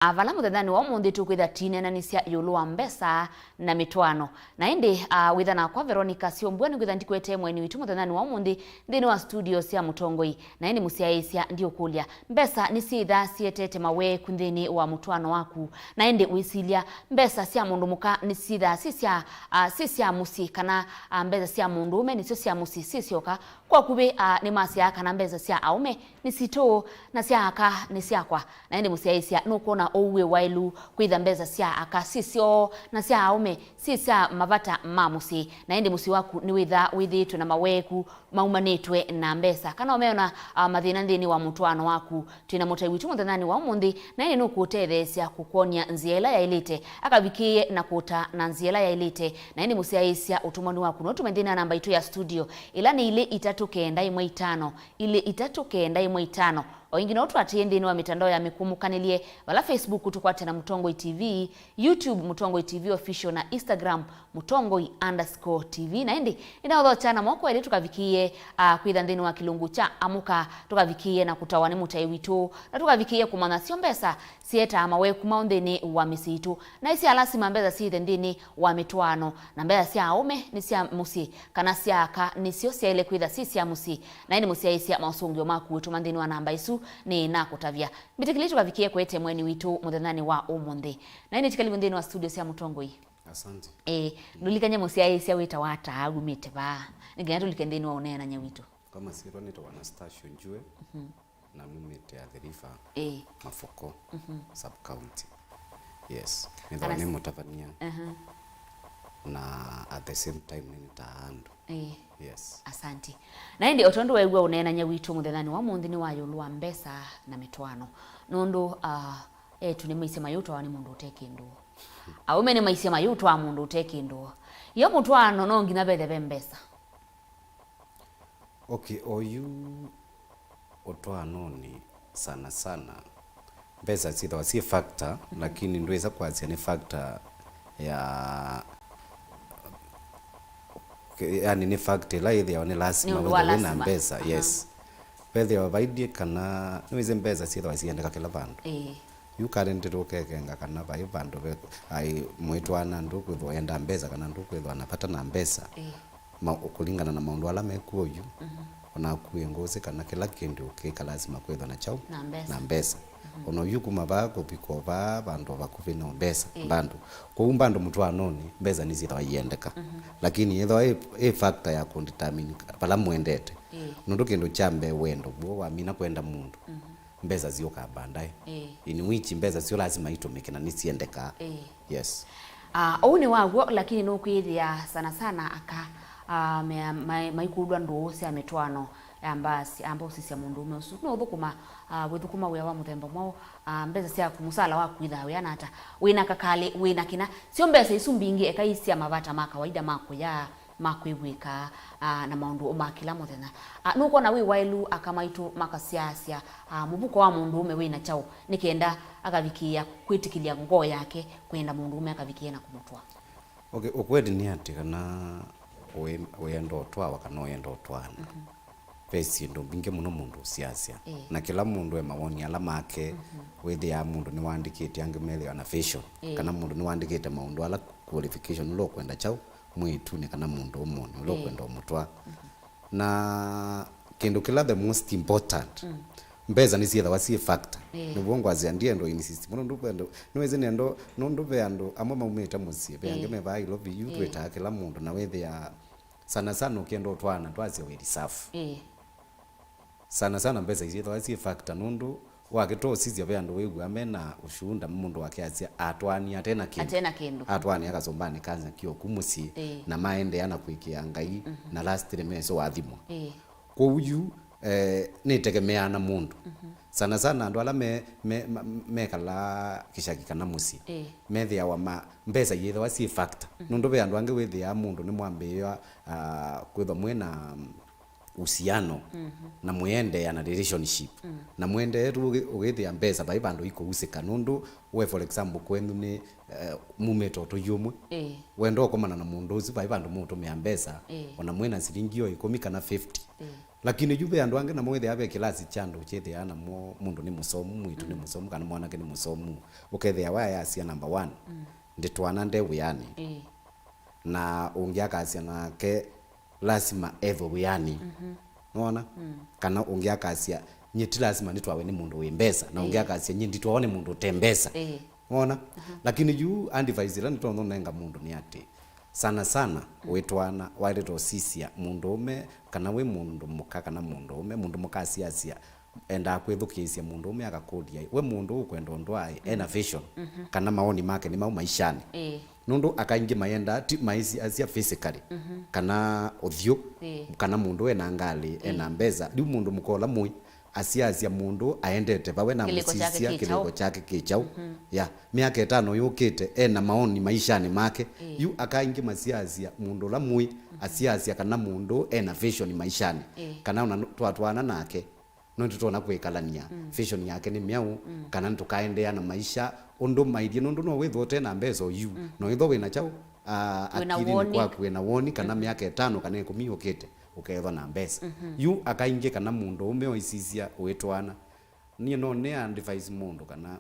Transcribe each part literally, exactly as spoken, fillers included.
A, vala mũthenyanĩ wa ũmũnthĩ tũkwĩtha tineenanĩsya ĩũlũ wa mbesa na mĩtwaano. Na ĩndĩ, a, wĩtha nakwa Veronica Syombua, nĩkwĩtha ndikwete mwaini witũ mũthenyanĩ wa ũmũnthĩ nthĩnĩ wa studio sya Mũtongoi. Na ĩndĩ mũsyaĩĩsya, ndiũkũlya, mbesa nĩsyĩthaa sietete maweeku nthĩnĩ wa mũtwaano waku? Na ĩndĩ wĩsilya, mbesa sya mũndũ mũka nĩsyĩthaa syĩ sya, a, syĩ sya mũsyĩ, kana, a, mbesa sya mũndũũme nĩsyo sya mũsyĩ syĩ syoka? Kwa ũkuvĩ, a, nĩmasyaa kana mbesa sya aũme nĩ sitũ, na sya aka nĩ syakwa. Na ĩndĩ mũsyaĩĩsya, nũkwona ũu wĩ waĩlu kwĩtha mbesa sya aka syĩ syoo na sya aũme syĩ sya mavata ma mũsyĩ? Na ĩndĩ mũsyĩ waku nĩwĩthaa wĩthĩĩtwe na maweeku maumanĩtw'e na mbesa, kana ũmeona, a, mathĩna nthĩnĩ wa mũtwaano waku? Twĩ na mũtai witũ mũthenyanĩ wa ũmũnthĩ, na ĩndĩ nũkũũtetheesya kũkwony'a nzĩa ĩla yaĩlĩte, akavikĩĩe na kũũta na nzĩa ĩla yaĩlĩte. Na ĩndĩ mũsyaĩĩsya, ũtũmani waku no ũtũme nthĩnĩ wa namba itũ ya studio, ĩla nĩ ilĩ itatũ kenda ĩmwe itano, ilĩ itatũ kenda ĩmwe itano. O ĩngĩ no ũtũatĩĩe nthĩnĩ wa mĩtandao ya mĩkũmũkanĩlye, vala Facebook tũkwate na Mũtongoi T V, YouTube Mũtongoi T V Official, na Instagram Mũtongoi underscore T V. Na ĩndĩ nĩnaũthokya na moko elĩ tũkavikĩĩe, a, kwĩtha nthĩnĩ wa kĩlungu kya Amũka, tũkavikĩĩe na kũtawa nĩ mũtai witũ, na tũkavikĩĩe kũmanya syo mbesa syetaa maweeku maũ nthĩnĩ wa mĩsyĩ itũ. Na ĩsya lasima mbesa syĩthe nthĩnĩ wa mĩtwaano, na mbesa sya aũme nĩ sya mũsyĩ, kana sya aka nĩsyo syaĩle kwĩtha syĩ sya mũsyĩ? Na ĩndĩ mũsyaĩĩsya, maũsũngĩo maku ũtũma nthĩnĩ wa namba ĩsu nĩnakũtavya. Mbĩtĩkĩlei tũkavikĩĩe kũete mwaini witũ mũthenyanĩ wa ũmũnthĩ. Na ĩndĩ tikalivu nthĩnĩ wa studio sya Mũtongoi. Asante. Ĩĩ, ndũlikany'e mũsyaĩĩsya wĩtawa ata, aumĩte vaa, nĩ nginya tũlike nthĩnĩ wa ũneenany'a witũ. Kwa masyĩtwa nĩtawa Anastasio Njue, na numĩte Athi River, ĩĩ, Mafoko, sub county. Yes, nĩthawa nĩ mũtavany'a. Aha. Na at the same time nĩnĩtaa andũ. Ĩĩ. Yes. Asanti. Na ĩndĩ o tondũ weew'a ũneenany'a witũ mũthenyanĩ wa ũmũnthĩ nĩ wa ĩũlũ wa mbesa na mĩtwaano. Nũndũ, ah, eĩtu nĩmaisye mayũtwawa nĩ mũndũ ũte kĩndũ. Aũme nĩmaisye mayũtwaa mũndũ ũte kĩndũ. Yo mũtwaano no nginya vethe ve mbesa. Okay, oyu ũtwaanonĩ sana sana, mbesa syĩthawa syĩ factor, lakini ndwĩsa kwasya nĩ factor ya, yani nĩ factor ĩla yĩthĩawa nĩ lasima wĩthĩwe na mbesa. Aha. Yes. Vethĩawa vailye kana nĩwĩsĩ mbesa syĩthawa siendeka kĩla vandũ. Ĩĩ. Yu currently tũkekenga kana vai vandũ ve, ai, mwĩtwaana ndũkwĩthwa enda mbesa kana ndũkwĩthwa na vata na mbesa. Ĩĩ. Ma-, kũlingana na maũndũ ala mekuo yu, onaku wĩ ngũsĩ kana kĩla kĩndũ ũkĩka lasima kwĩthwa na kyaũ? Na mbesa. Na mbesa. Ona yu kuma vaa kũvika o vaa vandũ vakuvĩ no mbesa, ĩĩ, mbandũ. Kwoou mbandũ mũtwaanonĩ, mbesa nĩsyĩthawa iendeka. Lakini yĩthwa ĩ, ĩ factor ya kũdetermine vala mũendete. Ĩĩ. Nũndũ kĩndũ kya mbee wendo, w'o wamina kwenda mũndũ. Mbesa syũkaa baadaye. Ĩĩ. In which mbesa syo lazima itũmĩke na nĩsiendekaa. Ĩĩ. Yes. Ah, ũu nĩ waw'o, lakini nũkwĩthĩa sana sana aka, ah, mea-, mai-, maikũlw'a ndũũ sya mĩtwaano ya mbasi, amba ũsisya mũndũũme ũsu nũũthũkũma, ah, wĩthũkũma wĩa wa mũthemba mwaũ, ah, mbesa syaku, mũsala waku wĩthaa wĩana ata, wĩna kakalĩ, wĩna kĩna, syo mbesa isu mbingĩ eka isya mavata ma kawaida ma kũya, ma kwĩvw'ĩka, ah, na maũndũ ma kĩla mũthenya. Ah, nũkwona wĩ waĩlu aka maitũ makasyaasya, ah, mũvuko wa mũndũũme wĩna kyaũ nĩ kenda akavikĩĩa kwĩtĩkĩlya ngoo yake kwenda mũndũũme akavikĩĩa na kũmũtwaa? Okay, ũkweli nĩ atĩ kana wĩ-, wĩenda ũtwawa kana ũyenda ũtwaana, ve syĩndũ mbingĩ mũno mũndũ ũsiasya. Ĩĩ. Na kĩla mũndũ e mawoni ala make, wĩthĩaa mũndũ nĩwaandĩkĩte, angĩ methĩawa na vision, ĩĩ, kana mũndũ nĩwaandĩkĩte maũndũ ala qualification ũla ũkwenda kyaũ mwĩĩtunĩ kana mũndũũmonĩ ũla, ĩĩ, ũkwenda ũmũtwaa. Na kĩndũ kĩla the most important, mbesa nĩsyĩthawa syĩ factor. Ĩĩ. Nĩw'o ngwasya ndiendo insist mũno, ndũkwenda, nĩwĩsĩ nĩendo, nũndũ ve andũ amwe maumĩte mũsyĩ, ve angĩ, ĩĩ, me vaa Nairobi yu, ĩĩ, twĩtaa kĩla mũndũ na wĩthĩaa sana sana ũkĩenda ũtwaana twasya wĩ reserve. Ĩĩ. Sana sana mbesa isyĩthawa syĩ factor nũndũ wakĩtwa ũsisya ve andũ wĩw'aa mena ũshuhuda mũndũ wake asya atwaanie ate na kĩndũ. Ate na kĩndũ. Atwaanie akasũmbanĩ kanza kĩoku mũsyĩ, ĩĩ, na maendeea na kwĩkĩa Ngai, na last nĩmesĩ wathimwa. Ĩĩ. Kwoou yu, eh, nĩtegemeaa na mũndũ. Sana sana andũ ala me, me, ma-, mekalaa kĩshaki kana mũsyĩ, ĩĩ, methĩawa ma, mbesa iyĩthawa syĩ factor. Nũndũ ve andũ angĩ wĩthĩaa mũndũ nĩmwambĩĩwa, ah, kwĩthwa mwĩna, mm, uhusiano, na mwĩendeea na relationship. Na mwendee tu ũgĩ-, ũgĩthĩa mbesa vai vandũ ikũusĩka, nũndũ we, for example, kwenyu nĩ, eh, mumĩte ũtũi ũmwe. Ĩĩ. Wenda ũkomana na mũndũ ũsu vai vandũ mũũtũmĩa mbesa, ĩĩ, ona mwĩna silingi o ĩkũmi kana fifty. Ĩĩ. Lakini yu ve andũ angĩ namo wĩthĩaa ve kĩlasi kya andũ kyĩthĩaa namo mũndũ nĩ mũsomu, mwĩĩtu nĩ mũsomu, kana mwanake nĩ mũsomu, ũkethĩa wayasya number one, ndĩ twana nde wĩanĩ. Ĩĩ. Na ũngĩ akasya nake lasima ethwe wĩanĩ. Nĩwona? Kana ũngĩ akasya, nyie ti lasima nĩtwawe nĩ mũndũ wĩ mbesa, na ũngĩ akasya, nyie nditwawa nĩ mũndũ ũte mbesa. Ĩĩ. Wona? Lakini yu advice ĩla nĩtonya ũnenga mũndũ nĩ atĩ, sana sana, wĩ twana, waĩlĩte ũsisya mũndũũme, kana wĩ mũndũ mũka, kana mũndũũme, mũndũ mũka asiasya, endaa kwĩthukĩĩsya mũndũũme akakũlya, we mũndũ ũkwenda ũndũ aĩ, ena vision, kana maoni make nĩ mau maishanĩ. Ĩĩ. Nũndũ aka aingĩ mayendaa ti maisiasya physically, kana ũthyũ, kana mũndũ ena ngalĩ, ena mbesa. Rĩu mũndũ mũka ũla mũĩ, asiasya mũndũ aendete vawe na mũsisya kĩlĩko kyake kĩ kyaũ. Ya, myaka ĩtano yũkĩte, ena maoni maishanĩ make. Yu aka aingĩ masiasya mũndũ ũla mũĩ, asiasya kana mũndũ ena vision maishanĩ, kana ona twatwaana nake, no nĩtũtonya kwĩkalany'a vision yake nĩ myaũ, kana nĩtũkaendeea na maisha ũndũ mailyĩ, nũndũ no wĩthwa ũte na mbesa oyu, no wĩthwa wĩna kyaũ, ah, akilinĩ kwaku wĩna woni, kana myaka ĩtano kana ĩkũmi yũkĩte ũkeethwa na mbesa. Yu aka aingĩ kana mũndũũme oisisya ũĩtwaana. Niĩ no nĩ advise mũndũ kana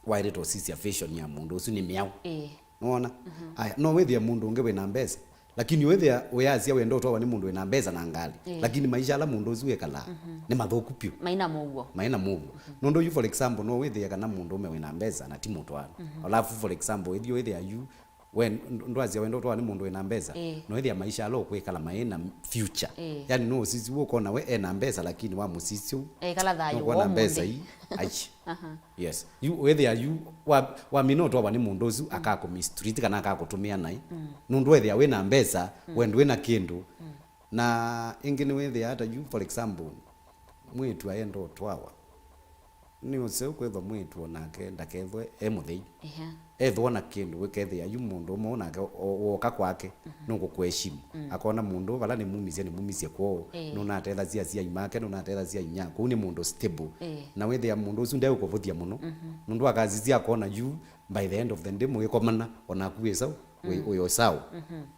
waĩlĩte ũsisya vision ya mũndũ ũsu nĩ myaũ. Ĩĩ. Nĩwona? Aya, no wĩthĩe mũndũ ũngĩ wĩna mbesa, lakini wĩthĩa wĩyasya wenda ũtwawa nĩ mũndũ wĩna mbesa na ngalĩ, lakini maisha ala mũndũ ũsu wĩkalaa nĩ mathũku pyũ. Maina mũuo. Maina mũuo. Nũndũ yu, for example, no wĩthĩe kana mũndũũme wĩna mbesa na ti mũtwaanu. Alafu, for example, ĩthyĩ wĩthĩa yu we nd-, ndwasya wenda ũtwawa nĩ mũndũ wĩna mbesa, no wĩthĩa maisha ala ũkwĩkala maĩ na future. Ĩĩ. Yani, no ũsisya ũkona we ena mbesa, lakini wa mũsisya ũu ekala thayũ nũkwona wa mbesa ũmũnthĩ. Ii, ai. Yes. Yu wĩthĩa yu wa, wamina ũtwawa nĩ mũndũ ũsu akakũmistreat kana akakũtũmĩa naĩ. Nũndũ wethĩa wĩna mbesa, we ndwĩ na kĩndũ. Na ĩngĩ nĩwĩthĩa ata yu, for example, mwĩĩtu aenda ũtwawa. Nĩ ũseo kwĩthwa mwĩĩtu onake ndakethwe e mũthei. Ethwa na kĩndũ wĩkethĩa yu mũndũ ũmwe onake o-, woka kwake, nũkũkũeshimu. Akona mũndũ vala nĩmumisye, nĩmumisye kwoo. Nũnatethasya asyai make, nũnatethasya inyia. Kũu nĩ mũndũ stable. Na wĩthĩa mũndũ ũsu ndeũkũvũthya mũno. Nũndũ akasisya akona yu, by the end of the day, mũikomana, onaku wĩ sawa, wĩ, wĩ o sawa.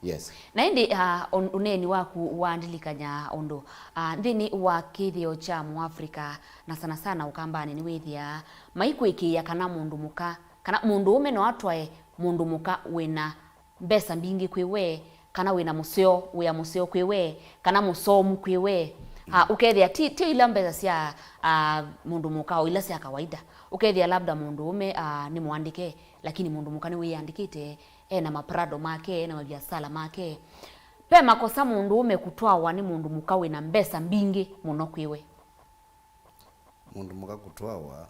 Yes. Na ĩndĩ, ah, ũn-, ũneeni waku wandilikanya ũndũ, ah, nthĩnĩ wa kĩthĩo kya Mũafrika, na sana sana Ũkambanĩ, nĩwĩthĩaa maikwĩkĩĩa kana mũndũ mũka, kana mũndũũme no atwae mũndũ mũka wĩna mbesa mbingĩ kwĩ we, kana wĩna mũseo, wĩa mũseo kwĩ we, kana mũsomu kwĩ we. Ah, ũkethĩa ti, ti ila mbesa sya, ah, mũndũ mũka o ila sya kawaida. Ũkethĩa labda mũndũũme, ah, nĩ mũandĩke, lakini mũndũ mũka nĩwĩyandĩkĩte, ena maprado make, ena maviasala make. Ve makosa mũndũũme kũtwawa nĩ mũndũ mũka wĩna mbesa mbingĩ mũno kwĩ we? Mũndũ mũka kũtwawa.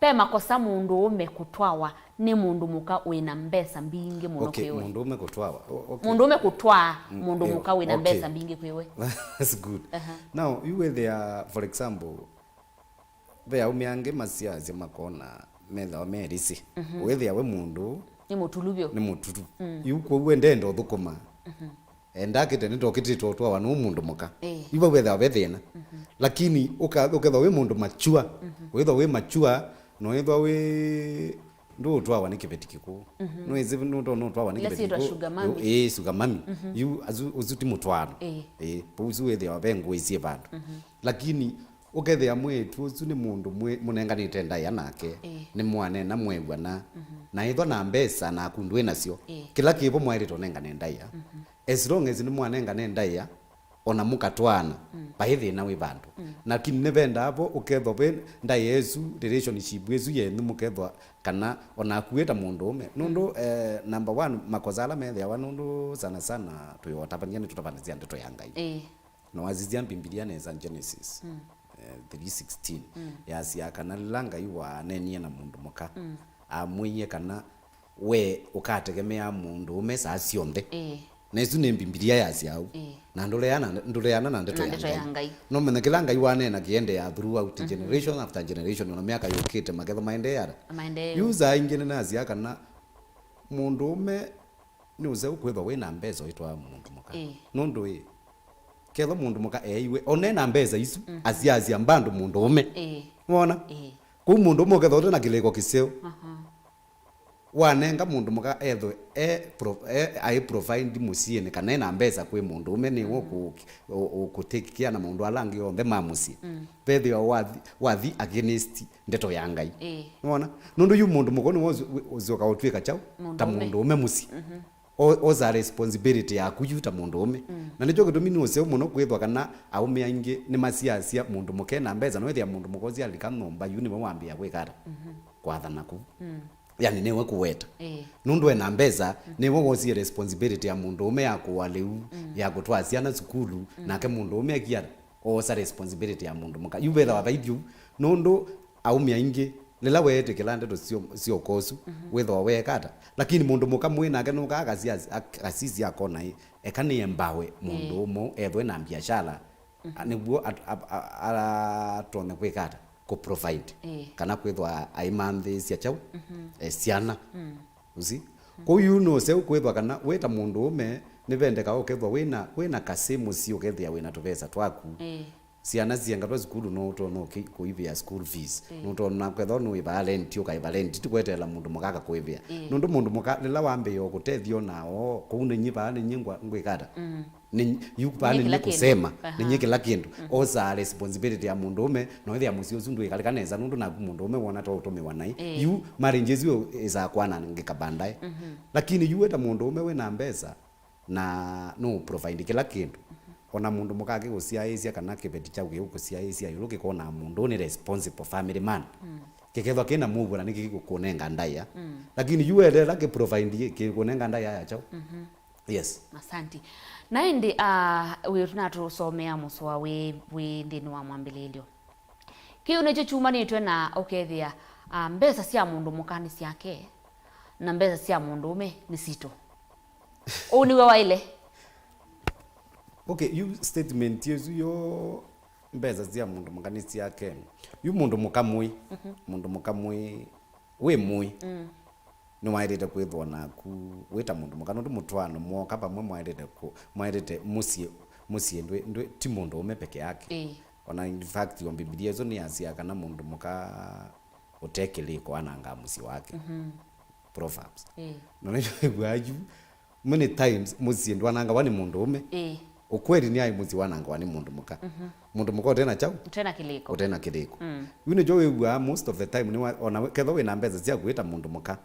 Ve makosa mũndũũme kũtwawa nĩ mũndũ mũka wĩna mbesa mbingĩ mũno kwĩ we? Okay, mũndũũme kũtwawa. O-, okay. Mũndũũme kũtwaa mũndũ mũka wĩna mbesa mbingĩ kwĩ we? That's good. Now, yu wĩthĩa, for example, ve aũme angĩ masiasya makona methĩawa me lazy. Wĩthĩa we mũndũ nĩ mũtulu vyũ. Nĩ mũtulu. Yu kwoou we ndenda ũthũkũma. Endakĩte nĩtokĩtĩtwe ũtwawa nũũ mũndũ mũka. Ĩĩ. Yu vau wethĩawa ve thĩna. Lakini ũka-, ũkethwa wĩ mũndũ mature, wĩthwa wĩ mature, na wĩthwa wĩ ndũũtwawa nĩ kĩveti kĩkũũ. Nũĩsĩ nũto-, nũtwawa nĩ kĩveti kĩkũũ. Ĩĩ, sugar mummy. Yu asu, ũsu ti mũtwaano. Ĩĩ. Ĩĩ, ũsu wĩthĩawa ve ngũĩ syĩ vandũ. Lakini ũkethĩa mwĩĩtu ũsu nĩ mũndũ mwĩ-, mũnenganĩte ndaĩa nake, nĩ mwanena mwew'ana, na ĩthwa na mbesa naku ndwĩ nasyo, kĩla kĩvo mwaĩlĩte ũnengane ndaĩa. As long as nĩmwanengane ndaĩa, ona mũkatwaana, vai thĩna wĩ vandũ. Lakini nĩvendaa vo ũkethwa ve ndaĩa ĩsu, relationship ĩsu yenyu mũkethwa kana onaku wĩ ta mũndũũme. Nũndũ, eh, number one, makosa ala methĩawa nũndũ sana sana tũyotavany'a nĩtũtavanĩsya ndeto ya Ngai. Ĩĩ. Na wasisya Mbivilia nesa Genesis, eh, three sixteen, yasya kana lĩla Ngai waneenie na mũndũ mũka, amwĩie kana we ũkategemea mũndũũme saa syonthe. Ĩĩ. Na ĩsu nĩ Mbivilia yasya ũu. Ĩĩ. Na ndũleana, ndũleana na ndeto ya Ngai. Na ndeto ya Ngai. No menye kĩla Ngai waneena kĩendeea throughout generation after generation, ona myaka yũkĩte, makethwa maendeea ata? Maendeea. Yu saa ingĩ nĩnasya kana mũndũũme nĩ ũseo kwĩthwa wĩ na mbesa ũitwaa mũndũ mũka. Ĩĩ. Nũndũ ĩ, kethwa mũndũ mũka eeiwe, one na mbesa isu, asiasya mbandũ mũndũũme. Ĩĩ. Wona? Ĩĩ. Kũu mũndũũme ũkethwa ũte na kĩlĩko kĩseo. Aha. Wanenga mũndũ mũka ethwe e pro-, e, aĩ provide mũsyĩnĩ kana ena mbesa kwĩ mũndũũme, nĩwe ũkũ-, ũ-, ũkũtake care na maũndũ ala angĩ onthe ma mũsyĩ. Vethĩwa wathi, wathi against ndeto ya Ngai. Ĩĩ. Nĩwona? Nũndũ yu mũndũ mũka nĩwe ũsyoka ũtw'ĩka kyaũ? Ta mũndũũme mũsyĩ. O-, osa responsibility yaku yu ta mũndũũme. Na nĩkyo kĩtumi nĩ ũseo mũno kwĩthwa kana aũme aingĩ nĩmasiasya mũndũ mũka ena mbesa, na wĩthĩa mũndũ mũka ũsu alika nyũmba, yu nĩwe wambĩĩa kwĩka ata? Kwathana kũu. Yani nĩwe kũweta. Ĩĩ. Nũndũ ena mbesa, nĩwe wosie responsibility ya mũndũũme ya kũũa lĩu, ya kũtwaa syana sukulu, nake mũndũũme ekia ata? Oosa responsibility ya mũndũ mũka. Yu vethawa vaithi ũu, nũndũ aũme aingĩ, lĩla weetĩkĩla ndeto syo, syoka ũsu, wĩthwa weeka ata? Lakini mũndũ mũka mwĩ nake nũkaa akasya, ak-, akasisya akona ĩ, eka nĩ embawe mũndũũme ũũ ethwe na mbiashala, a, nĩw'o at-, a, a, a, atonye kwĩka ata? Kũ provide. Ĩĩ. Kana kwĩthwa aimanthĩĩsya kyaũ? E, syana. Ũsi? Kwoou yu nũseo kwĩthwa kana wĩ ta mũndũũme, nĩvendeka ũkethwa wĩna, wĩna kasĩ mũsyĩ, ũkethĩa wĩna tũvesa twaku. Ĩĩ. Syana syengatwa sukulu, no ũtonya ũki-, kũivĩa school fees. Ĩĩ. Nũtonya kwethwa nũĩvaa rent, ũkaĩva rent, ti kweteela mũndũ mũka akakũĩvĩa. Ĩĩ. Nũndũ mũndũ mũka, lĩla wambĩĩa kũtethya ona o, kũu nĩnyie vaa, nĩnyie ngwa-, ngwĩka ata? Nĩ, yu vaa nĩnyie kũsema, nĩnyie kĩla kĩndũ. Osaa responsibility ya mũndũũme, na wĩthĩa mũsyĩ ũsu ndwĩkalĩka nesa, nũndũ naku mũndũũme wona to ũtũmĩwa naĩ. Ĩĩ. Yu marriage ĩsu ĩsaa kwanangĩka baadaye. Lakini yu wĩ ta mũndũũme wĩna mbesa, na nũ provide kĩla kĩndũ. Ona mũndũ mũka akĩkũsyaĩĩsya kana kĩveti kyaku kĩũkũsyaĩĩsya ĩũlũ kĩkonaa mũndũ nĩ responsible family man. Kĩkethwa kĩna mũuo na nĩkĩkũnenga ndaĩa. Lakini yu weteela kĩ provide kĩkũnenga ndaĩa ya kyaũ? Yes. Asanti. Na ĩndĩ, ah, wĩ natũsomea mũsoa wĩ, wĩ nthĩnĩ wa mwambĩlĩlyo. Kĩu nĩkyo kyumanĩtwe na ũkethĩa, ah, mbesa sya mũndũ mũka nĩ syake, na mbesa sya mũndũũme nĩ sitũ. Ũu nĩw'o waĩle? Okay, yu statement ĩsu yo mbesa sya mũndũ mũka nĩ syake. Yu mũndũ mũka mũĩ, mũndũ mũka mũĩ, wĩ mũĩ. Nĩwaĩlĩte kwĩthwa naku wĩ ta mũndũ mũka, nũndũ mũtwaano mwoka vamwe mwaĩlĩte kũ-, mwaĩlĩte mũsyĩ, mũsyĩ ndwĩ, ndwĩ, ti mũndũũme peke yake. Ĩĩ. Ona in fact, o Mbivilia ĩsu nĩyasyaa kana mũndũ mũka ũte kĩlĩko anangaa mũsyĩ wake. Proverbs. Ĩĩ. Na nĩwĩw'aa yu, many times mũsyĩ ndwanangawa nĩ mũndũũme. Ĩĩ. Ũkweli nĩ aĩ mũsyĩ wanangawa nĩ mũndũ mũka. Mũndũ mũka ũte na kyaũ? Ũte na kĩlĩko. Ũte na kĩlĩko. Yu nĩkyo wĩw'aa most of the time, nĩwa-, ona we-, kethwa wĩ na mbesa syaku wĩ ta mũndũ mũka.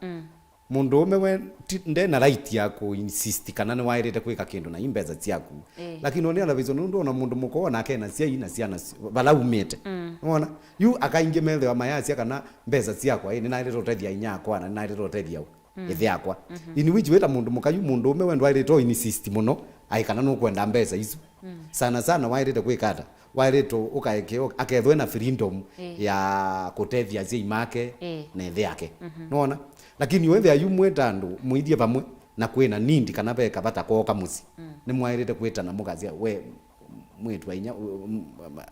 Mũndũũme we ti, nde na right ya kũ insist kana nĩwaĩlĩte kwĩka kĩndũ na i mbesa syaku. Ĩĩ. Lakini ũnĩana vĩsyo nũndũ ona mũndũ mũka onake ena syai na syana si-, vala umĩte. Nĩwona? Yu akaingĩ methĩwa mayasya kana mbesa syakwa, ĩ, nĩnaĩlĩte ũtethya inyakwa, na nĩnaĩlĩte ũtethya ũ-, ĩthe yakwa. In which wĩ ta mũndũ mũka yu mũndũũme we ndwaĩlĩte o insist mũno, aĩ kana nũkwenda mbesa isu. Sana sana waĩlĩte kwĩka ata? Waĩlĩte ũkaeke-, akethwe na freedom ya kũtethya asyai make na ĩthe yake. Nĩwona? Lakini wĩthĩa yu mwĩ ta andũ mũithye vamwe na kwĩna need kana ve kavata kooka mũsyĩ, nĩmwaĩlĩte kwĩtana mũkasya, we, mwĩĩtu wa inya, ũ-, ũ-, m-,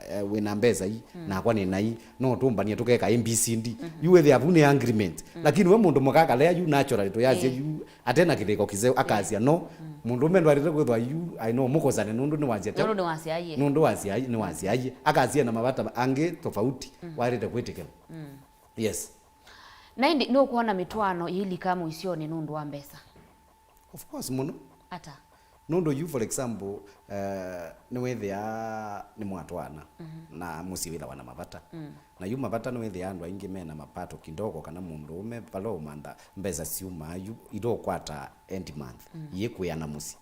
eh, wĩna mbesa ii, nakwa nĩ nai, no tũmbanie tũkeka A B C D. Yu wĩthĩa vu nĩ agreement. Lakini we mũndũ mũka akalea yu naturally tũyasya yu ate na kĩlĩko kĩseo, akasya no, mũndũũme ndwaĩlĩte kwĩthwa yu, ai no mũkosane nũndũ nĩwasya kyaũ? Nũndũ nĩwasyaie. Nũndũ wasyaie, nĩwasyaie. Akasya na mavata angĩ tofauti, waĩlĩte kwĩtĩkĩla. Yes. Na ĩndĩ nũkwona mĩtwaano yĩilika mũisyonĩ nũndũ wa mbesa? Of course mũno. Ata? Nũndũ yu, for example, eh, nĩwĩthĩaa nĩmwatwaana na mũsyĩ wĩthawa na mavata. Na yu mavata nĩwĩthĩaa andũ aingĩ mena mapato kidogo, kana mũndũũme vala ũmantha mbesa syumaa yu ila ũkwata end month, iĩkwĩana mũsyĩ.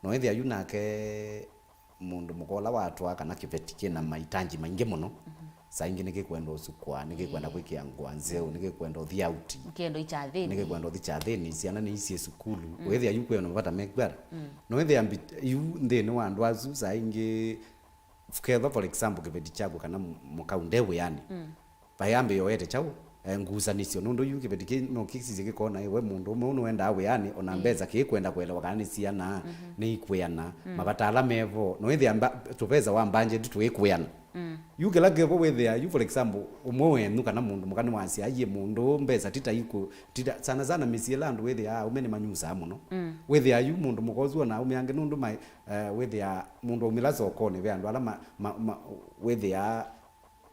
Na wĩthĩa yu nake mũndũ mũka ũla watwaa kana kĩveti kĩna mahitaji maingĩ mũno, saa ingĩ nĩkĩkwenda ũsukwa, nĩkĩkwenda kwĩkĩa ngũa nzeũ, nĩkĩkwenda ũthi auti, nĩkĩkwenda ũthi kyathĩnĩ, syana nĩisyĩ sukulu, wĩthĩa yu kwĩona mavata mekwata. Na wĩthĩa mbi-, yu nthĩnĩ wa andũ asu saa ingĩ, kethwa, for example, kĩveti kyaku kana mũ-, mũkau nde wĩanĩ, vai ambĩĩa ũete kyaũ? Eh, ngusanĩsyo, nũndũ yu kĩveti kĩ no kĩsisye kĩkona, ĩ, we mũndũũme ũũ nũendaa wĩanĩ, ona mbesa kĩikwenda kũelewa kana nĩ siana, nĩikwĩana, mavata ala mevo, no wĩthĩa mba-, tũvesa wa budget tũikwĩana. Yu kĩla kĩvo wĩthĩa yu, for example, ũmwe wenyu kana mũndũ mũka nĩwasyaie mũndũ mbesa tita iku-, tita, sana sana mĩsyĩ ĩla andũ wĩthĩaa aũme nĩmanyusaa mũno. Wĩthĩa yu mũndũ mũka ũsu ona aũme angĩ nũndũ mai, eh, wĩthĩaa mũndũ aumĩla sokonĩ ve andũ ala ma, ma, ma, wĩthĩaa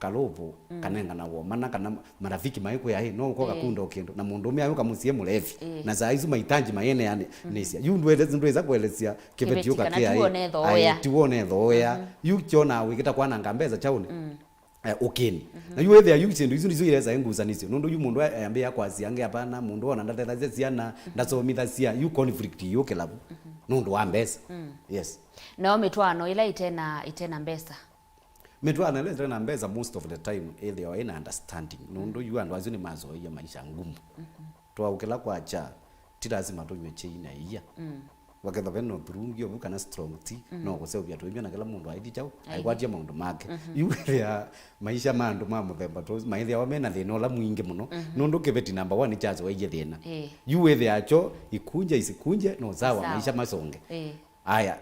kalũvũ, mm, kanenganawa mana kana marafiki maikwĩa, "Ĩ, no ũkoka, ĩ, kunda o kĩndũ." Na mũndũũme ayũka mũsyĩ mũlevi. Ĩ. Na saa isu mahitaji mayenea nĩ, mhm, nĩsya. Yu ndwele-, ndwĩsa kũelesya kĩveti, kĩveti ũka kana kĩa, ti wonetho ũya. Aĩ, ti wonetho ũya. Mhm. Yu kyonaa wĩkĩta kwananga mbesa kyaũnĩ. Mm. Eh, ũkĩni. Mhm. Na yu wĩthĩa yu syĩndũ isu nĩsyo iresa ngusanĩsyo. Nũndũ yu mũndũ a-, ayambĩĩa kwasya angĩ apana, mũndũ ona ndatethasya syana, mhm, ndasomithasya, yu conflict yũkĩla vu. Mhm. Nũndũ wa mbesa. Mm. Yes. Nao mĩtwaano ĩla ĩtena, ĩtena mbesa? Mĩtwaano ĩla ĩtena mbesa most of the time ĩthĩawa ĩna understanding. Nũndũ yu andũ asu nĩmasoeie maisha ngumu. Mhm. Twaũkĩla kwakya, ti lasima tũnyw'e kyei na ĩia. Mm. Vakethwa ve na ũthurungi ovu kana strong tea, mm, no kũseũvya tũinyw'a na kĩla mũndũ aithi kyaũ, aithi, aikwatya maũndũ make. Mhm. Yu wĩthĩa maisha ma andũ ma mũthemba tũsu maĩthĩawa me na thĩna ũla mwingĩ mũno. Mhm. Nũndũ kĩveti number one nĩkyasoeie thĩna. Ĩĩ. Yu wĩthĩa kyo ikunje isikunje, no sawa, sawa, maisha masonge. Ĩĩ. Aya,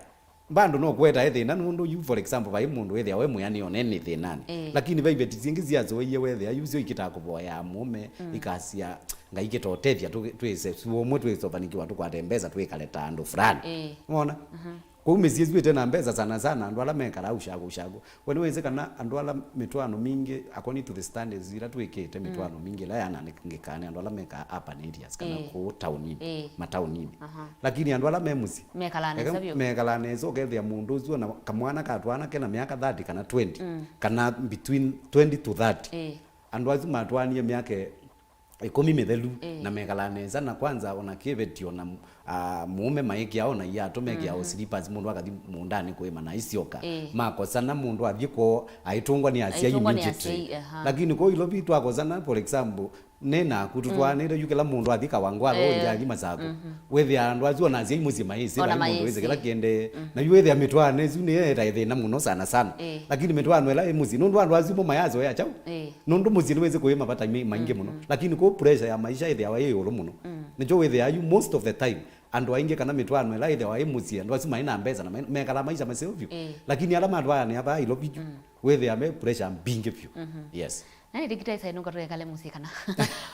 bado no kũetae thĩna, nũndũ yu, for example, vai mũndũ wĩthĩawa e mwĩanĩo nene thĩnanĩ. Ĩĩ. Lakini vai veti syingĩ syasoeie wethĩa yu syo ikitaa kũvoya mũũme, mm, ikasya, "Ngai kĩta ũtethya, tũ-, twĩse suo ũmwe, twĩsovanikiwa, tũkwate mbesa, twĩkale ta andũ fulani." Ĩĩ. Wona? Mhm. Kwoou mĩsyĩ ĩsu ĩte na mbesa sana sana, andũ ala mekalaa ushago ushago. We nĩwĩsĩ kana andũ ala mĩtwaano mingĩ, according to the standards ila twĩkĩte, mm, mĩtwaano mingĩ ĩla yanangĩkaa nĩ andũ ala mekaa urban areas kana, ĩĩ, kũu taũninĩ, ĩĩ, mataũninĩ. Aha. Lakini andũ ala me mũsyĩ, mekalaa nesa vyũ, mekalaa nesa, ũkethĩa mũndũ ũsu ona kamwana ka twana kena myaka thirty kana twenty, mm, kana between twenty to thirty. Ĩĩ. Andũ asu matwaanie myaka ĩkũmi mĩthelu, ĩĩ, na mekalaa nesa, na kwanza ona kĩveti ona, ah, mũũme maĩkĩa ona iatũ, mekĩa, mm-hmm, o slippers, mũndũ akathi mũũndanĩ kũĩma na isyoka. Ĩĩ. Makosana, mũndũ athi kwoo aitũngwa nĩ asyai, aitũngwa nĩ immediately, asyai, aha. Lakini kũu Ilovi twakosana, for example, nĩ naku, mm, tũtwaanĩte yu kĩla mũndũ athi Kawangware, ĩĩ, ũngĩ athi Masakũ. Mm-hmm. Wĩthĩa andũ asu ona asyai mũsyĩ maĩsĩ, ona vai mũndũ wĩsĩ kĩla kĩendee. Mm. Na yu wĩthĩa mĩtwaano ĩsu nĩyetae thĩna mũno sana sana. Ĩĩ. Lakini mĩtwaano ĩla ĩ mũsyĩ, nũndũ andũ asu mo mayasoea kyaũ? Ĩĩ. Nũndũ mũsyĩ nĩwĩsĩ kũĩ mavata maingĩ mũno. Mm-hmm. Lakini kũu pressure ya maisha ĩthĩawa ĩ ĩũlũ mũno. Mm. Nĩkyo wĩthĩaa yu most of the time, andũ aingĩ kana mĩtwaano ĩla ĩthĩawa ĩ mũsyĩ, andũ asu maĩ na mbesa na me-, mekalaa maisha maseo vyũ. Ĩĩ. Lakini ala matwaanĩa vaa Ilovi yu, mm, wĩthĩaa me pressure mbingĩ vyũ. Mm-hmm. Yes. Na nĩndĩkĩta ĩsaĩ nũka twekale mũsyĩ kana.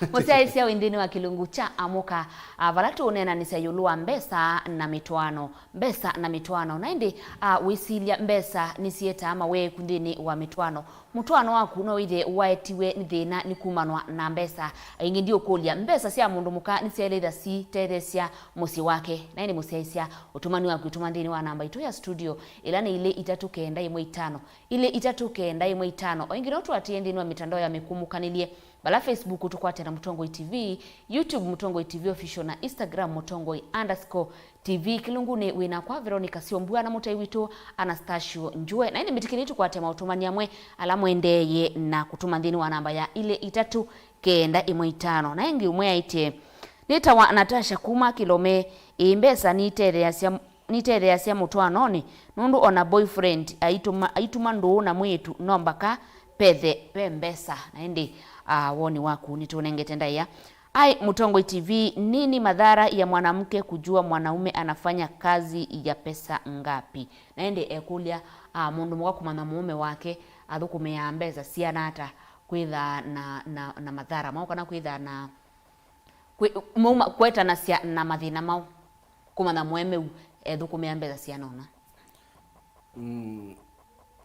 Mũsyaĩĩsya wĩ nthĩnĩ wa kĩlungu kya Amũka, ah, vala tũũneenanĩsya ĩũlũ wa mbesa na mĩtwaano. Mbesa na mĩtwaano. Na ĩndĩ, ah, wĩsilya mbesa nĩsiĩtaa maweeku nthĩnĩ wa mĩtwaano. Mũtwaano waku no wĩthĩe waetiwe nĩ thĩna nĩ kumanwa na mbesa. Aingĩ ndiũkũlya, mbesa sya mũndũ mũka nĩsyaĩle ĩtha sitetheesya mũsyĩ wake. Na ĩndĩ mũsyaĩĩsya, ũtũmani waku ũtũma nthĩnĩ wa namba itũ ya studio, ĩla nĩ ilĩ itatũ kenda ĩmwe itano. Ilĩ itatũ kenda ĩmwe itano. O ĩngĩ no tũatĩĩe nthĩnĩ wa mĩtandao ya mĩkũmũkanĩlye, vala Facebook tũkwate na Mũtongoi T V, YouTube Mũtongoi T V Official, na Instagram Mũtongoi underscore T V. Kĩlungunĩ wĩ nakwa Veronica Syombua na mũtai witũ Anastacio Njue. Na ĩndĩ mbĩtĩkĩlei tũkwate maũtũmani amwe ala mwendeeye na kũtũma nthĩnĩ wa namba ya ilĩ itatũ kenda ĩmwe itano. Na ĩngĩ ũmwe aĩtye, "Nĩtawa Natasha kuma Kĩlome, ĩĩ mbesa nitetheeasya nitetheeasya mũtwaanonĩ, nũndũ ona boyfriend aitũma, aitũma ndũũ na mwĩĩtu no mbaka pethe ve mbesa." Na ĩndĩ, ah, woni waku nĩtũnengete ndaĩa. Ai, Mũtongoi T V, nini madhara ya mwanamke kujua mwanaume anafanya kazi ya pesa ngapi? Na ĩndĩ ekũlya, ah, mũndũ mũka kũmanya mũũme wake athũkũmĩaa mbesa siana ata, kwĩthaa na, na, na madhara maũ kana kwĩthaa na Kwĩ-, mauma kwetanasya na mathĩna maũ, kũmanya mũemeu ethũkũmĩa mbesa siana ũna. Mm,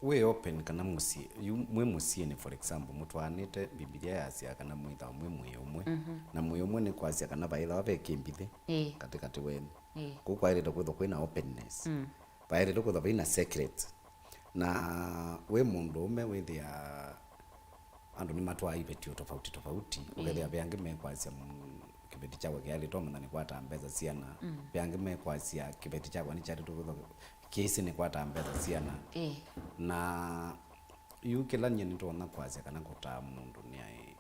wĩ open kana mũsyĩ, yu mwĩ mũsyĩnĩ, for example, mũtwaanĩte, Mbivilia yasya kana mwĩthawa mwĩ mwĩĩ ũmwe, mhm, na mwĩĩ ũmwe nĩ kwasya kana vaĩthawa ve kĩmbithĩ, ĩĩ, katĩkatĩ wenyu. Ĩĩ. Kũu kwaĩlĩte kwĩthwa kwĩna openness. Mm. Vaĩlĩte kwĩthwa vaina secret. Na wĩ mũndũũme wĩthĩa andũ nĩmatwaa iveti o tofauti tofauti. Mm. Ũkethĩa ve angĩ mekwasya, mm, kĩveti kyakwa kĩalĩtwe manya nĩkwataa mbesa siana. Mm. Ve angĩ mekwasya kĩveti kyakwa nĩkyalĩtwe kwĩthwa kĩsĩ nĩkwataa mbesa siana. Ĩĩ. Na yu kĩla nyie nĩtonya kwasya kana kũtaa mũndũ nĩ aĩ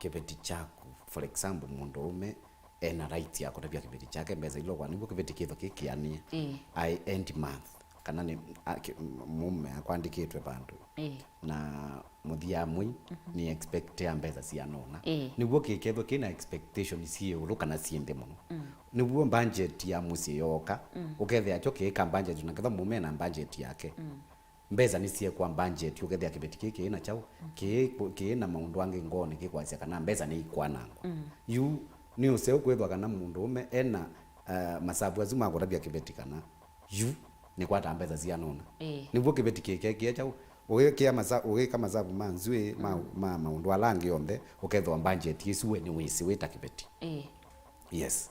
kĩveti kyaku. For example, mũndũũme ena right ya kũtavya kĩveti kyake mbesa ila ũkwa, nĩw'o kĩveti kĩthwa kĩkĩanĩe. Ĩĩ. Aĩ end month, kana nĩ, a, kĩ-, m-, mũũme akwandĩkĩtwe vandũ. Ĩĩ. Na mũthia mwei, mhm, nĩ expect ya mbesa siana ũna. Ĩĩ. Nĩw'o kĩkethwa kĩna expectation syĩ ĩũlũ kana syĩ nthĩ mũno. Mm. Nĩw'o budget ya mũsyĩ yooka, mm, ũkethĩa kyo kĩĩka budget, na ketha mũũme ena budget yake. Mm. Mbesa nĩsyekwa budget, ũkethĩa kĩveti kĩĩ kĩĩ na kyaũ, mm, kĩĩ, kĩĩ na maũndũ angĩ ngoonĩ kĩkwasya kana mbesa nĩikwanangwa. Mm. Yu nĩ ũseo kwĩthwa kana mũndũũme ena, eh, masavu asu ma kũtavya kĩveti kana yu nĩkwataa mbesa siana ũna. Ĩĩ. Nĩw'o kĩveti kĩkekie kyaũ, Ũgĩkĩa masa-, ũgĩka masavu ma nzw'ĩ ma, ma maũndũ ala angĩ onthe, ũkethĩwa budget ĩsu we nĩwĩsĩ wĩ ta kĩveti. Ĩĩ. Yes.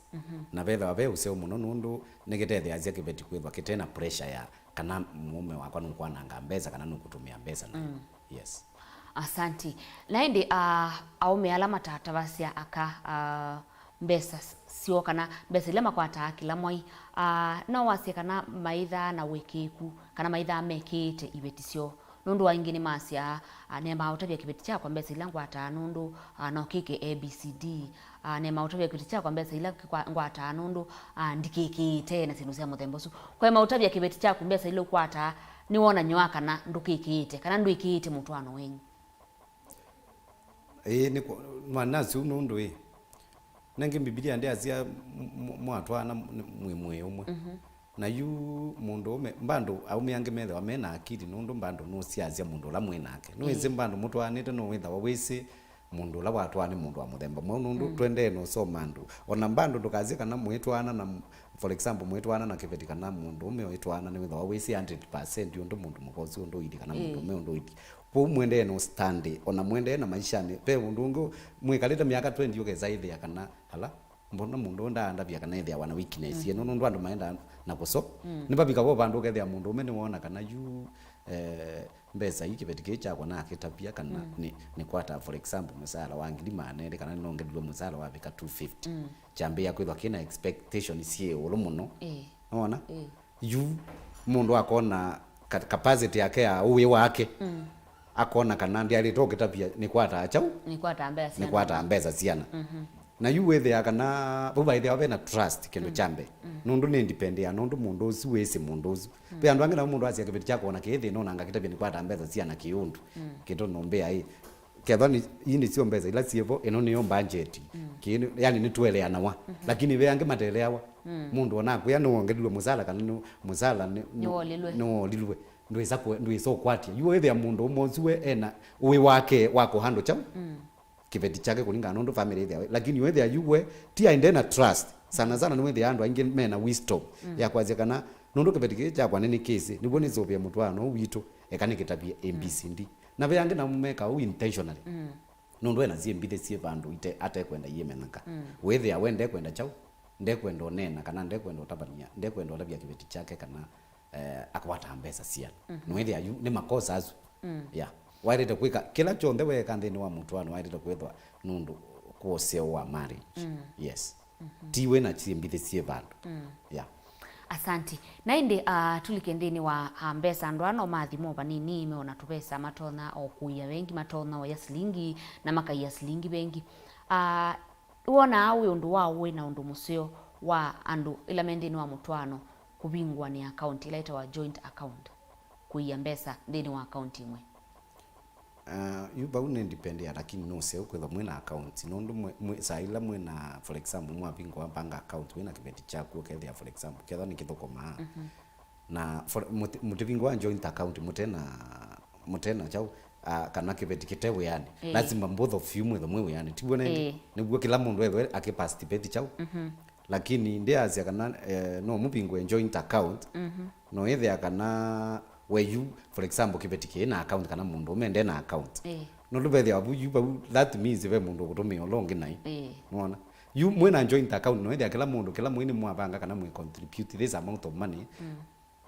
Na vethĩwa ve ũseo mũno nũndũ nĩkĩtetheeasya kĩveti kwĩthwa kĩte na pressure ya kana mũũme wakwa nũkwananga mbesa kana nũkũtũmĩa mbesa nayo. Yes. Asanti. Na ĩndĩ, ah, aũme ala matatavasya aka, ah, mbesa s-, syoo kana mbesa ila makwataa kĩla mwai, ah, no wasye kana maithaa na ũĩkĩĩku kana maithaa mekĩĩte iveti syoo? Nũndũ aingĩ nĩmasyaa, ah, nĩmaa ũtavya kĩveti kyakwa mbesa ila ngwataa nũndũ, ah, no kĩke A B C D. Ah, nĩmaa ũtavya kĩveti kyakwa mbesa ila kĩkwa-, ngwataa nũndũ, ah, ndikĩkĩĩte na syĩndũ sya mũthemba ũsu. Kwa ĩmaa ũtavya kĩveti kyaku mbesa ila ũkwataa nĩwonany'oa kana ndũkĩkĩĩte kana ndwĩkĩĩte mũtwaano wenyu. Ĩĩ, nĩ kũ-, mwanasi ũu nũndũ ĩ. Nengĩ Mbivilia ndĩasya m-, m-, mwatwaana m-, mwĩ mwĩĩ ũmwe. Na yu mũndũũme, mbandũ aũme angĩ methĩwa me na akili nũndũ mbandũ nũsiasya mũndũ ũla mwĩ nake. Nĩwĩsĩ mbandũ mũtwaanĩte no wĩthawa wĩsĩ mũndũ ũla watwaana nĩ mũndũ wa mũthemba mweũ nũndũ twendee na ũsoma andũ. Ona mbandũ ndũkasye kana mwĩtwaana na m-, for example, mwĩtwaana na kĩveti kana mũndũũme ũĩtwaana nĩwĩthawa wĩsĩ hundred percent ũndũ mũndũ mũka ũsu ũndũ ũithi kana mũndũũme ũndũ ũithi. Kwoou mwendee na ũstandi, ona mwendee na maishanĩ. Ve ũndũ ũngĩ mwĩkalĩte myaka twenty ũkesa ĩthĩa kana ala, mbona mũndũ ũũ ndaandavya kana ĩthĩawa na weakness ĩno, nũndũ andũ maendaa na kũso. Nĩvavika vo vandũ ũkethĩa mũndũũme nĩwoona kana yu, eh, mbesa ii kĩveti kĩĩ kyakwa nakĩtavya kana nĩ, nĩkwata, for example, mũsaala wa ngili maana elĩ kana nĩnongelilwe mũsaala wavika two fifty. Kyambĩĩa kwĩthwa kĩna expectation syĩ ĩũlũ mũno. Ĩĩ. Nĩwona? Ĩĩ. Yu mũndũ akona ka-, capacity yake ya ũĩ wake, akona kana ndyaĩlĩte ũkĩtavya nĩkwataa kyaũ? Nĩkwataa mbesa syana. Nĩkwataa mbesa syana. Na yu wĩthĩaa kana vau vaĩthĩawa vena trust kĩndũ kya mbee. Nũndũ nĩ depend ya nũndũ mũndũ ũsu wĩsĩ mũndũ ũsu. Ve andũ angĩ nao mũndũ asya kĩveti kyakwa ona kĩĩ thĩna ona ngakĩtavya nĩkwataa mbesa syana kĩũndũ. Kĩndũ nũmbĩa ĩ, kethwa nĩ, ii nĩsyo mbesa ila syĩvo, ĩno nĩyo budget. Kĩĩ nĩ, yani nĩtũeleanawa. Lakini ve angĩ mateleawa. Mũndũ ona akwĩa nĩwongelilwe mũsala kana nĩ, mũsala nĩ, nĩ, Nĩwolilwe. Nĩwolilwe. Ndwĩsa kwe-, ndwĩsa ũkwatya. Yu wĩthĩa mũndũ ũmwe ũsu we ena ũĩ wake wa kũhandle kyaũ? Kĩveti kyake kũlingana nũndũ family ĩthĩawa. Lakini wĩthĩa yu we, ti aende na trust. Sana sana nĩwĩthĩa andũ aingĩ mena wisdom ya kwasya kana, nũndũ kĩveti kĩĩ kyakwa nĩnĩkĩsĩ, nĩw'o nĩsũvĩe mũtwaano ũũ witũ, eka nĩkĩtavye A B C D. Na ve angĩ namo meka ũu intentionally. Nũndũ ena syĩ mbithĩ syĩ vandũ ite-, atekwenda iĩmenyeka. Wĩthĩa we ndekwenda kyaũ, ndekwenda ũneena, kana ndekwenda ũtavany'a, ndekwenda ũtavya kĩveti kyake kana, eh, akwata mbesa syana. Nĩwĩthĩa yu nĩ makosa asu. Yeah. Waĩlĩte kwĩka kĩla kyonthe weeka nthĩnĩ wa mũtwaano, waĩlĩte kwĩthwa nũndũ kwa ũseo wa marriage. Yes. Ti wĩ na syĩ mbithĩ syĩ vandũ. Yeah. Asanti. Na ĩndĩ, ah, tũlike nthĩnĩ wa, ah, mbesa, andũ aa no mathi mo vanini, meona tũvesa, matonya o kũia vengi, matonya oya silingi, na makaia silingi vengi. Ah, wonaa wĩ ũndũ wa ũĩ na ũndũ mũseo wa andũ ĩla me nthĩnĩ wa mũtwaano kũvingũanĩa account ĩla ĩtawa joint account, kũia mbesa nthĩnĩ wa account ĩmwe? Ah, yu vau nĩ depend ya, lakini nĩ ũseo kwĩthwa mwĩ na account, nũndũ mwĩ, mwĩ, saa ila mwĩ na, for example, mwavingũa bank account, wĩ na kĩveti kyaku, ũkethĩa, for example, kethwa nĩ kĩthũkũmaa, na for, mũti-, mũtivinga wa joint account mũte na, mũte na kyaũ, ah, kana kĩveti kĩte wĩanĩ. Ĩĩ. Lazima both of you mwĩthwe mwĩ wĩanĩ. Tiw'o nĩndĩ? Ĩĩ. Nĩw'o kĩla mũndũ ethwe akĩparticipate kyaũ. Mhm. Lakini ndĩasya kana, eh, no mũvingũe joint account. Mhm. No ĩthĩa kana we yu, for example, kĩveti kĩĩ na account kana mũndũ ũme nde na account. Ĩĩ. Nũndũ vethĩawa vu yu vau, that means ve mũndũ ũkũtũmĩa ũla ũngĩ naĩ. Ĩĩ. Nĩwona? Yu mwĩ na joint account, no ĩthĩa kĩla mũndũ, kĩla mwĩ nĩ mwavanga kana mwĩ contribute this amount of money. Mm.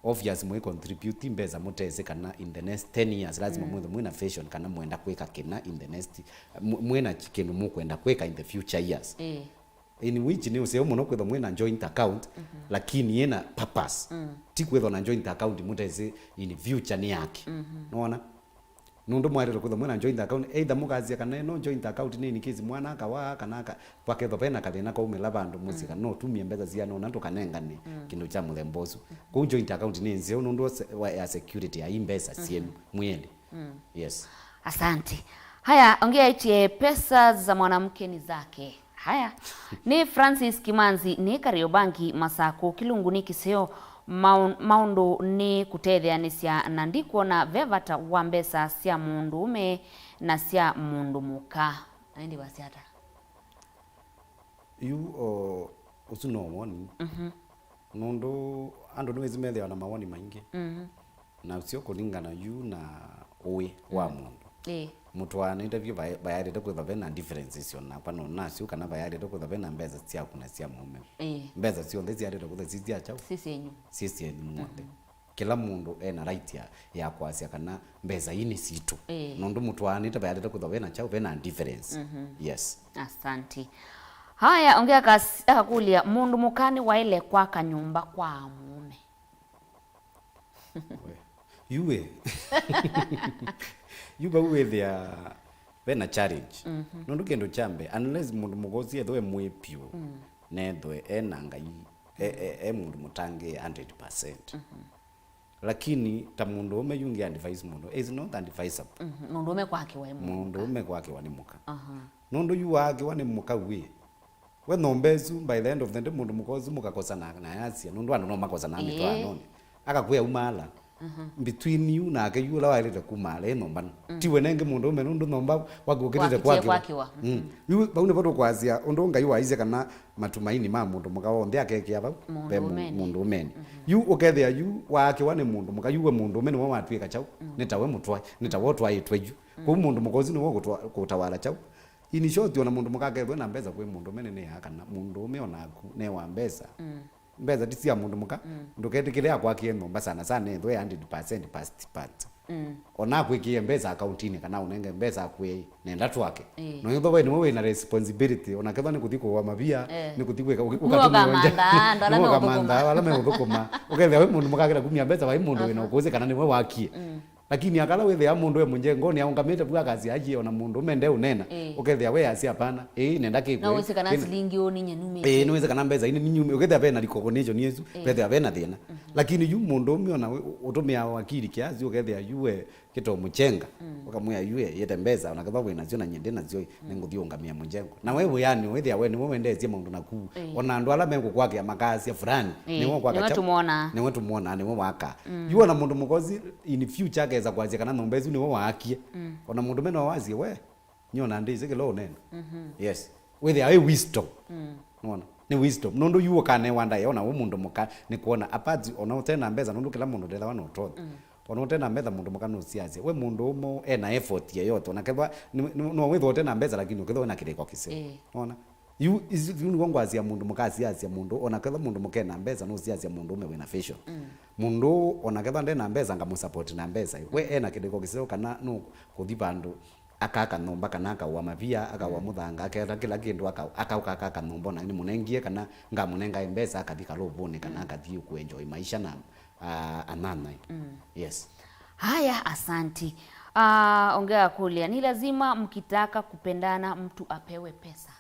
Obvious mwĩ contribute mbesa mũtesĩ kana in the next ten years, lazima, mm, mwĩthwe mwĩ na vision kana mwenda kwĩka kĩna in the next, mw-, mwĩ na kĩndũ mũkwenda kwĩka in the future years. Ĩĩ. In which nĩ ũseo mũno kwĩthwa mwĩ na joint account, mhm, lakini yĩ na purpose. Mm. Ti kwĩthwa na joint account mũtesĩ in future nĩ yake. Mhm. Nĩwona? Nũndũ mwaĩlĩte kwĩthwa mwĩ na joint account, either mũkasya kana ĩno joint account nĩ in case mwana akawaa, kana aka-, vakethwa vena kathĩna kaumĩla vandũ mũsyĩ, mm, kana no ũtumie mbesa siana ũna tũkanengane, mm, kĩndũ kya mũthemba ũsu. Kwoou joint account nĩ nzeo nũndũ wa se-, wa, ya security ya i mbesa, mhm, syenu mwĩ elĩ. Mm. Yes. Asante. Haya, ongea itie pesa za mwanamke ni zake. Haya. Nĩ Francis Kimanzi, nĩ Kariobangi, Masakũ, kĩlungu nĩ kĩseo, maũ-, maũndũ nĩ kũtetheanĩsya, na ndikwona ve vata wa mbesa sya mũndũũme na sya mũndũ mũka. Na ĩndĩ wasya ata? Yu, o, ũsu no woni. Mhm. Nũndũ andũ nĩwĩsĩ methĩawa na mawoni maingĩ. Mhm. Na ũseo kũlingana yu na ũĩ wa mũndũ. Ĩĩ. Mũtwaanĩte vyũ, vayaĩlĩte kwĩthwa ve na differences o nakwa no nasyo kana vayaĩlĩte kwĩthwa ve na mbesa syaku na sya mũũme. Ĩĩ. Mbesa syonthe syaĩlĩte kwĩthwa si sya kyaũ? Si syenyu. Si syenyu mw'onthe. Kĩla mũndũ e na right ya, ya kwasya kana mbesa ii nĩ sitũ. Ĩĩ. Nũndũ mũtwaanĩte vayaĩlĩte kwĩthwa ve na kyaũ, ve na difference. Yes. Asanti. Haya, ũngĩ akas-, akakũlya, mũndũ mũka nĩwaĩle kwaka nyũmba kwa mũũme? Yu ĩ. Yu vau wĩthĩa ve na challenge. Nũndũ kĩndũ kya mbee, unless mũndũ mũka ũsu ethĩwe mwĩ vyũ, na ethĩwe e na Ngai, e, e, e mũndũ mũtangĩĩe hundred percent. Lakini ta mũndũũme yu ngĩ advise mũndũ, is not advisable. Mũndũũme kwakĩwa ĩ mũndũ mũka. Mũndũũme kwakĩwa nĩ mũka. Nũndũ yu waakĩwa nĩ mũka wĩ, we nyũmba ĩsu, by the end of the day, mũndũ mũka ũsu mũkakosana na yasya, nũndũ andũ no makosana mĩtwaanonĩ. Akakwĩa umaala. Between you nake yu ũla waĩlĩte kumaala ĩ nyũmba no. Ti we nengĩ mũndũũme, nũndũ nyũmba waku ũkĩlĩte kwakĩwa. Kwakĩwa. Yu vau nĩvo tũkwasya ũndũ Ngai waisye kana matumaini ma mũndũ mũka onthe akekĩa vau ve mũndũũmenĩ. Yu ũkethĩa yu waakĩwa nĩ mũndũ mũka, yu we mũndũũme nĩwe watw'ĩka kyaũ? Nĩ tawe mũtwae, nĩ tawe ũtwaĩtwe yu. Kwoou mũndũ mũka ũsu nĩwe ũkũtwa-, kũtawala kyaũ? In short, ona mũndũ mũka akethwe na mbesa kwĩ mũndũũme nĩnĩaa kana mũndũũme onaku newa mbesa. Mbesa ti sya mũndũ mũka. Ndũketĩkĩle akwakĩe nyũmba sana sana ethwe hundred percent past part. Ona akwĩkĩe mbesa akauntinĩ kana ũnenge mbesa akwĩe nenda twake. No ĩthwa we nĩwe wĩ na responsibility, ona kethwa nĩ kũthi kũũa mavia, nĩ kũthi kwĩka, ũkatũmĩa ũkamantha andũ ala meũthũkũma. Nĩwe ũkamantha ala meũthũkũma. Ũkethĩa we mũndũ mũka akĩla kumya mbesa vai mũndũ wĩ na ũkũsĩ kana nĩwe wakie. Lakini akala wĩthĩa mũndũ e mũnjengonĩ aũngamĩte vu akasya akie ona mũndũ mende ũnena. Ũkethĩa we asya hapana. Ĩĩ, nenda kĩkwe. Na wĩsĩ kana silingi ũũ nĩ nyenumĩte. Ĩĩ, nĩwĩsĩ kana mbesa ii nĩ ninyumĩ. Ũkethĩa ve na recognition ĩsu, vethĩa ve na thĩna. Lakini yu mũndũũme ona we ũtũmĩaa wakili kiasi, ũkethĩa yu we kĩto mũchenga. Ũkamwĩa yu e, yete mbesa, ona kethwa wĩ nasyo na nyie ndĩ nasyo, nĩngũthi ũngamĩa mũnjengo. Na we wĩanĩ wĩthĩa we nĩwe wendeesye maũndũ naku. Ona andũ ala mekũkwakĩa makasya fulani, nĩwe kwaka nĩwe kyaũ? Tũmwonaa. Nĩwe tũmwonaa, nĩwe waka. Yu ona mũndũ mũkosi in future akesa kwasya kana nyũmba ĩsu nĩwe waakie. Ona mũndũ mena wasye we, nyie ona ndĩsĩ kĩla ũnena. Yes. Wĩthĩa wĩ wisdom. Nĩwona? Nĩ wisdom. Nũndũ yu ũkanewa ndaĩa ona wĩ mũndũ mũka nĩ kwona apart ona ũte na mbesa, nũndũ kĩla mũndũ ndethawa na ũtonyi. Ona ũte na mbesa mũndũ mũka nũsiasya. We mũndũũme e na effort yeyote. Ona kethwa nĩ, nĩ, no wĩthwa ũte na mbesa lakini ũkethwa wĩ na kĩlĩko kĩseo. Nĩwona? Yu, isu, yu nĩw'o ngwasya mũndũ mũka asiasya mũndũ, ona kethwa mũndũ mũka e na mbesa nũsiasya mũndũũme wĩ na vision. Mũndũ ũũ ona kethwa nde na mbesa ngamũsupport na mbesa. We e na kĩlĩko kĩseo kana nũkũthi vandũ akaka nyũmba kana akaũa mavia, akaũa mũthanga, aketha kĩla kĩndũ, aka-, akaũka akaka nyũmba ona nĩmũnengie kana ngamũnengae mbesa akathi kalũvũnĩ kana akathi kũenjoy maisha na, ah, anyanyae. Yes. Haya, asanti. Ah, ũngĩ akũlya, ni lazima mkitaka kupendana mtu apewe pesa?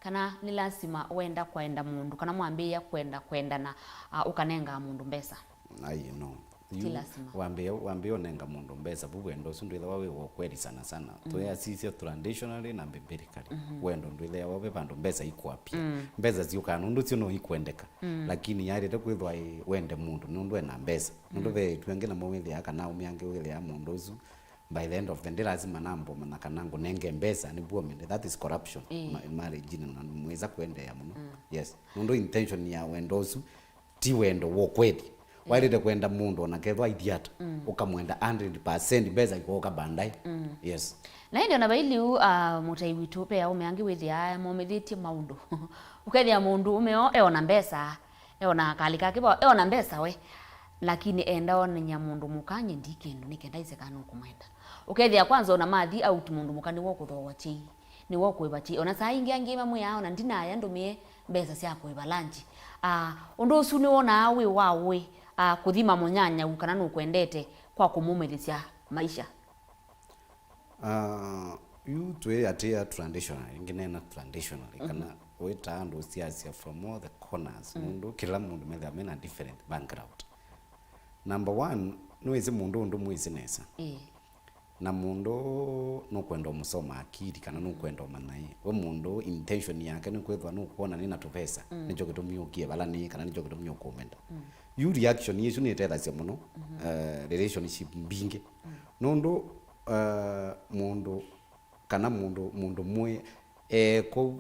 Kana nĩ lasima wenda kwenda mũndũ, kana mwambĩĩa kwenda kwendana, ah, ũkanengaa mũndũ mbesa? Ai, no. Ti lasima. Wambĩĩa, wambĩĩa ũnenga mũndũ mbesa, vu wendo ũsu ndwĩthĩawa wĩ wa ũkweli sana sana. Twĩasisya traditionally na biblically. Wendo ndwĩthĩawa ve vandũ mbesa ikwapia. Mbesa syũkaa nũndũ syo no ikwendeka. Lakini yaĩlĩte kwĩthwa ĩ wende mũndũ nũndũ ena mbesa. Nũndũ ve ĩtu angĩ namo wĩthĩaa kana aũme angĩ wĩthĩaa mũndũ ũsu by the end of the day, lazima nambe ũmanya kana ngũnenge mbesa nĩw'o ũmende. That is corruption. Ĩĩ. Ma-, marriage-inĩ na mwĩsa kũendeea mũno. Yes. Nũndũ intention ya wendo ũsu ti wendo wa ũkweli. Waĩlĩte kwenda mũndũ ona kethwa aithi ata, ũkamwenda hundred percent, mbesa ikooka baadaye. Yes. Na ĩndĩ ona vailiu, ah, mũtai witũ, ve aũme angĩ wĩthĩaa momĩthĩtye maũndũ. Ũkethĩa mũndũ ũme o eona mbesa, eona kalĩ kake vau, eona mbesa we. Lakini enda onany'a mũndũ mũka nyie ndi kĩndũ, nĩ kenda ĩse kana nũkũmwenda. Ũkethĩa kwanza ona mathi out mũndũ mũka nĩwe ũkũthooa kyei, nĩwe ũkũĩva kyei. Ona saa ingĩ angĩ mamwĩaa ona ndinaya ndũmĩe mbesa sya kũĩva lunch. Ah, ũndũ ũsu nĩwonaa wĩ wa ũĩ, ah, kũthima mũnyanyau kana nũkwendete kwa kũmumĩlĩsya maisha? Ah, yu twĩatĩĩa traditionally, ngĩneena traditionally, kana wĩtaa andũ ũsiasya from all the corners, nũndũ kĩla mũndũ methĩawa mena different background. Number one, nĩwĩsĩ mũndũ ũndũ mwĩsĩ nesa. Ĩĩ. Na mũndũ nũkwenda ũmũsoma akili, kana nũkwenda ũmanya ĩ. We mũndũ intention yake nĩ kwĩthwa nũkwona nĩ na tũvesa, nĩkyo kĩtumi ũkie vala nĩ, kana nĩkyo kĩtumi ũkũmenda. Yu reaction ĩsu nĩtethasya mũno, eh, relationship mbingĩ. Nũndũ, eh, mũndũ, kana mũndũ, mũndũ mwĩ, eh, kũu,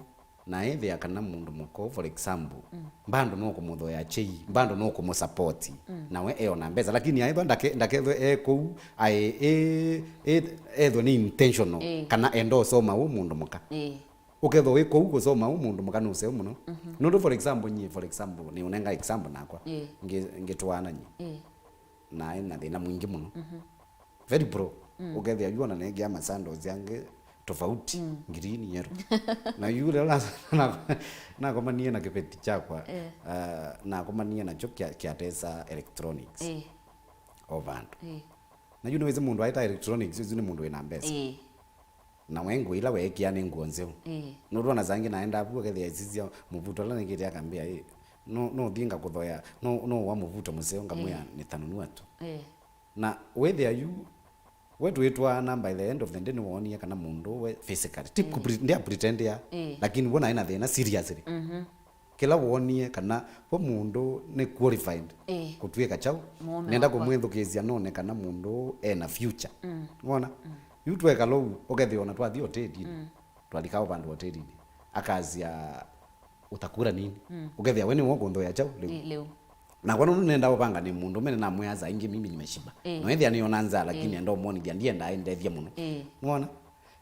Na ethĩa kana mũndũ mũka, for example, mm, bado no kũmũthoea chei, bado no kũmũsupport, mm, nawe eona mbesa, lakini aethwa ndake-, ndakethwe e kũu, aĩ, e, e, ethwe nĩ intentional, ĩĩ, kana enda ũsoma ũ mũndũ mũka. Ĩĩ. Ũkethwa wĩ kũu kũsoma ũ mũndũ mũka nĩ ũseo mũno. Mhm. Nũndũ, for example, nyie, for example, nĩ ũnenga example nakwa. Ĩĩ. Ngĩ-, ngĩtwaana nyie. Ĩĩ. Naĩ na thĩna mwingĩ mũno. Mhm. Very pro. Mm. Ũkethĩa yu ona nengea masandals angĩ tofauti, mm, green, yellow. Na yu leo na-, na-, nakomanie na kĩveti kyakwa, eh, uh, nakomanie nakyo kya, kyatesa electronics. Eh. O vandũ. Eh. Na yu nĩwĩsĩ mũndũ aĩta electronics, ũsu nĩ mũndũ wĩna mbesa. Eh. Na we nguo ila weekĩa nĩ nguo nzeo. Eh. Nũndũ ona saa ingĩ naenda avu ũkethĩa isisya mũvuto ala nĩkĩte akambĩa, "Ĩ, no, no ũthinga kũthoya, no, no wa mũvuto mũseo," ngamwĩa, eh, "Nĩtanunua tu." Eh. Na wĩthĩa yu, we twĩtwaana, by the end of the day nĩwoonie kana mũndũ we physically. Ti, mm, kupre-, ndia pretend ya, ĩĩ, lakini wona ena thĩna seriously. Mhm. Kĩla woonie kana we mũndũ nĩ qualified, ĩĩ, kũtwĩka kyaũ. Mũũme nenda wakwa kũmwĩthukĩĩsya none kana mũndũ ena future. Mm. Wona? Mm. Yu twekala ũu, ũkethĩa ona twathi hotelinĩ. Mm. Twalika vandũ hotelinĩ. Akasya, "Utakula nini?" Mm. Ũkethĩa we nĩwe ũkũnthũĩa kyaũ lĩu. Ĩ, lĩu. Nakwa nũndũ nenda ũvanga nĩ mũndũ ũme nĩnamwĩa saa ingĩ mimi nimeshiba. Ĩ. No ethĩa nĩona nzaa, lakini, ĩ, enda ũmwonithya ndienda aendethye mũno. Ĩ. Nĩwona?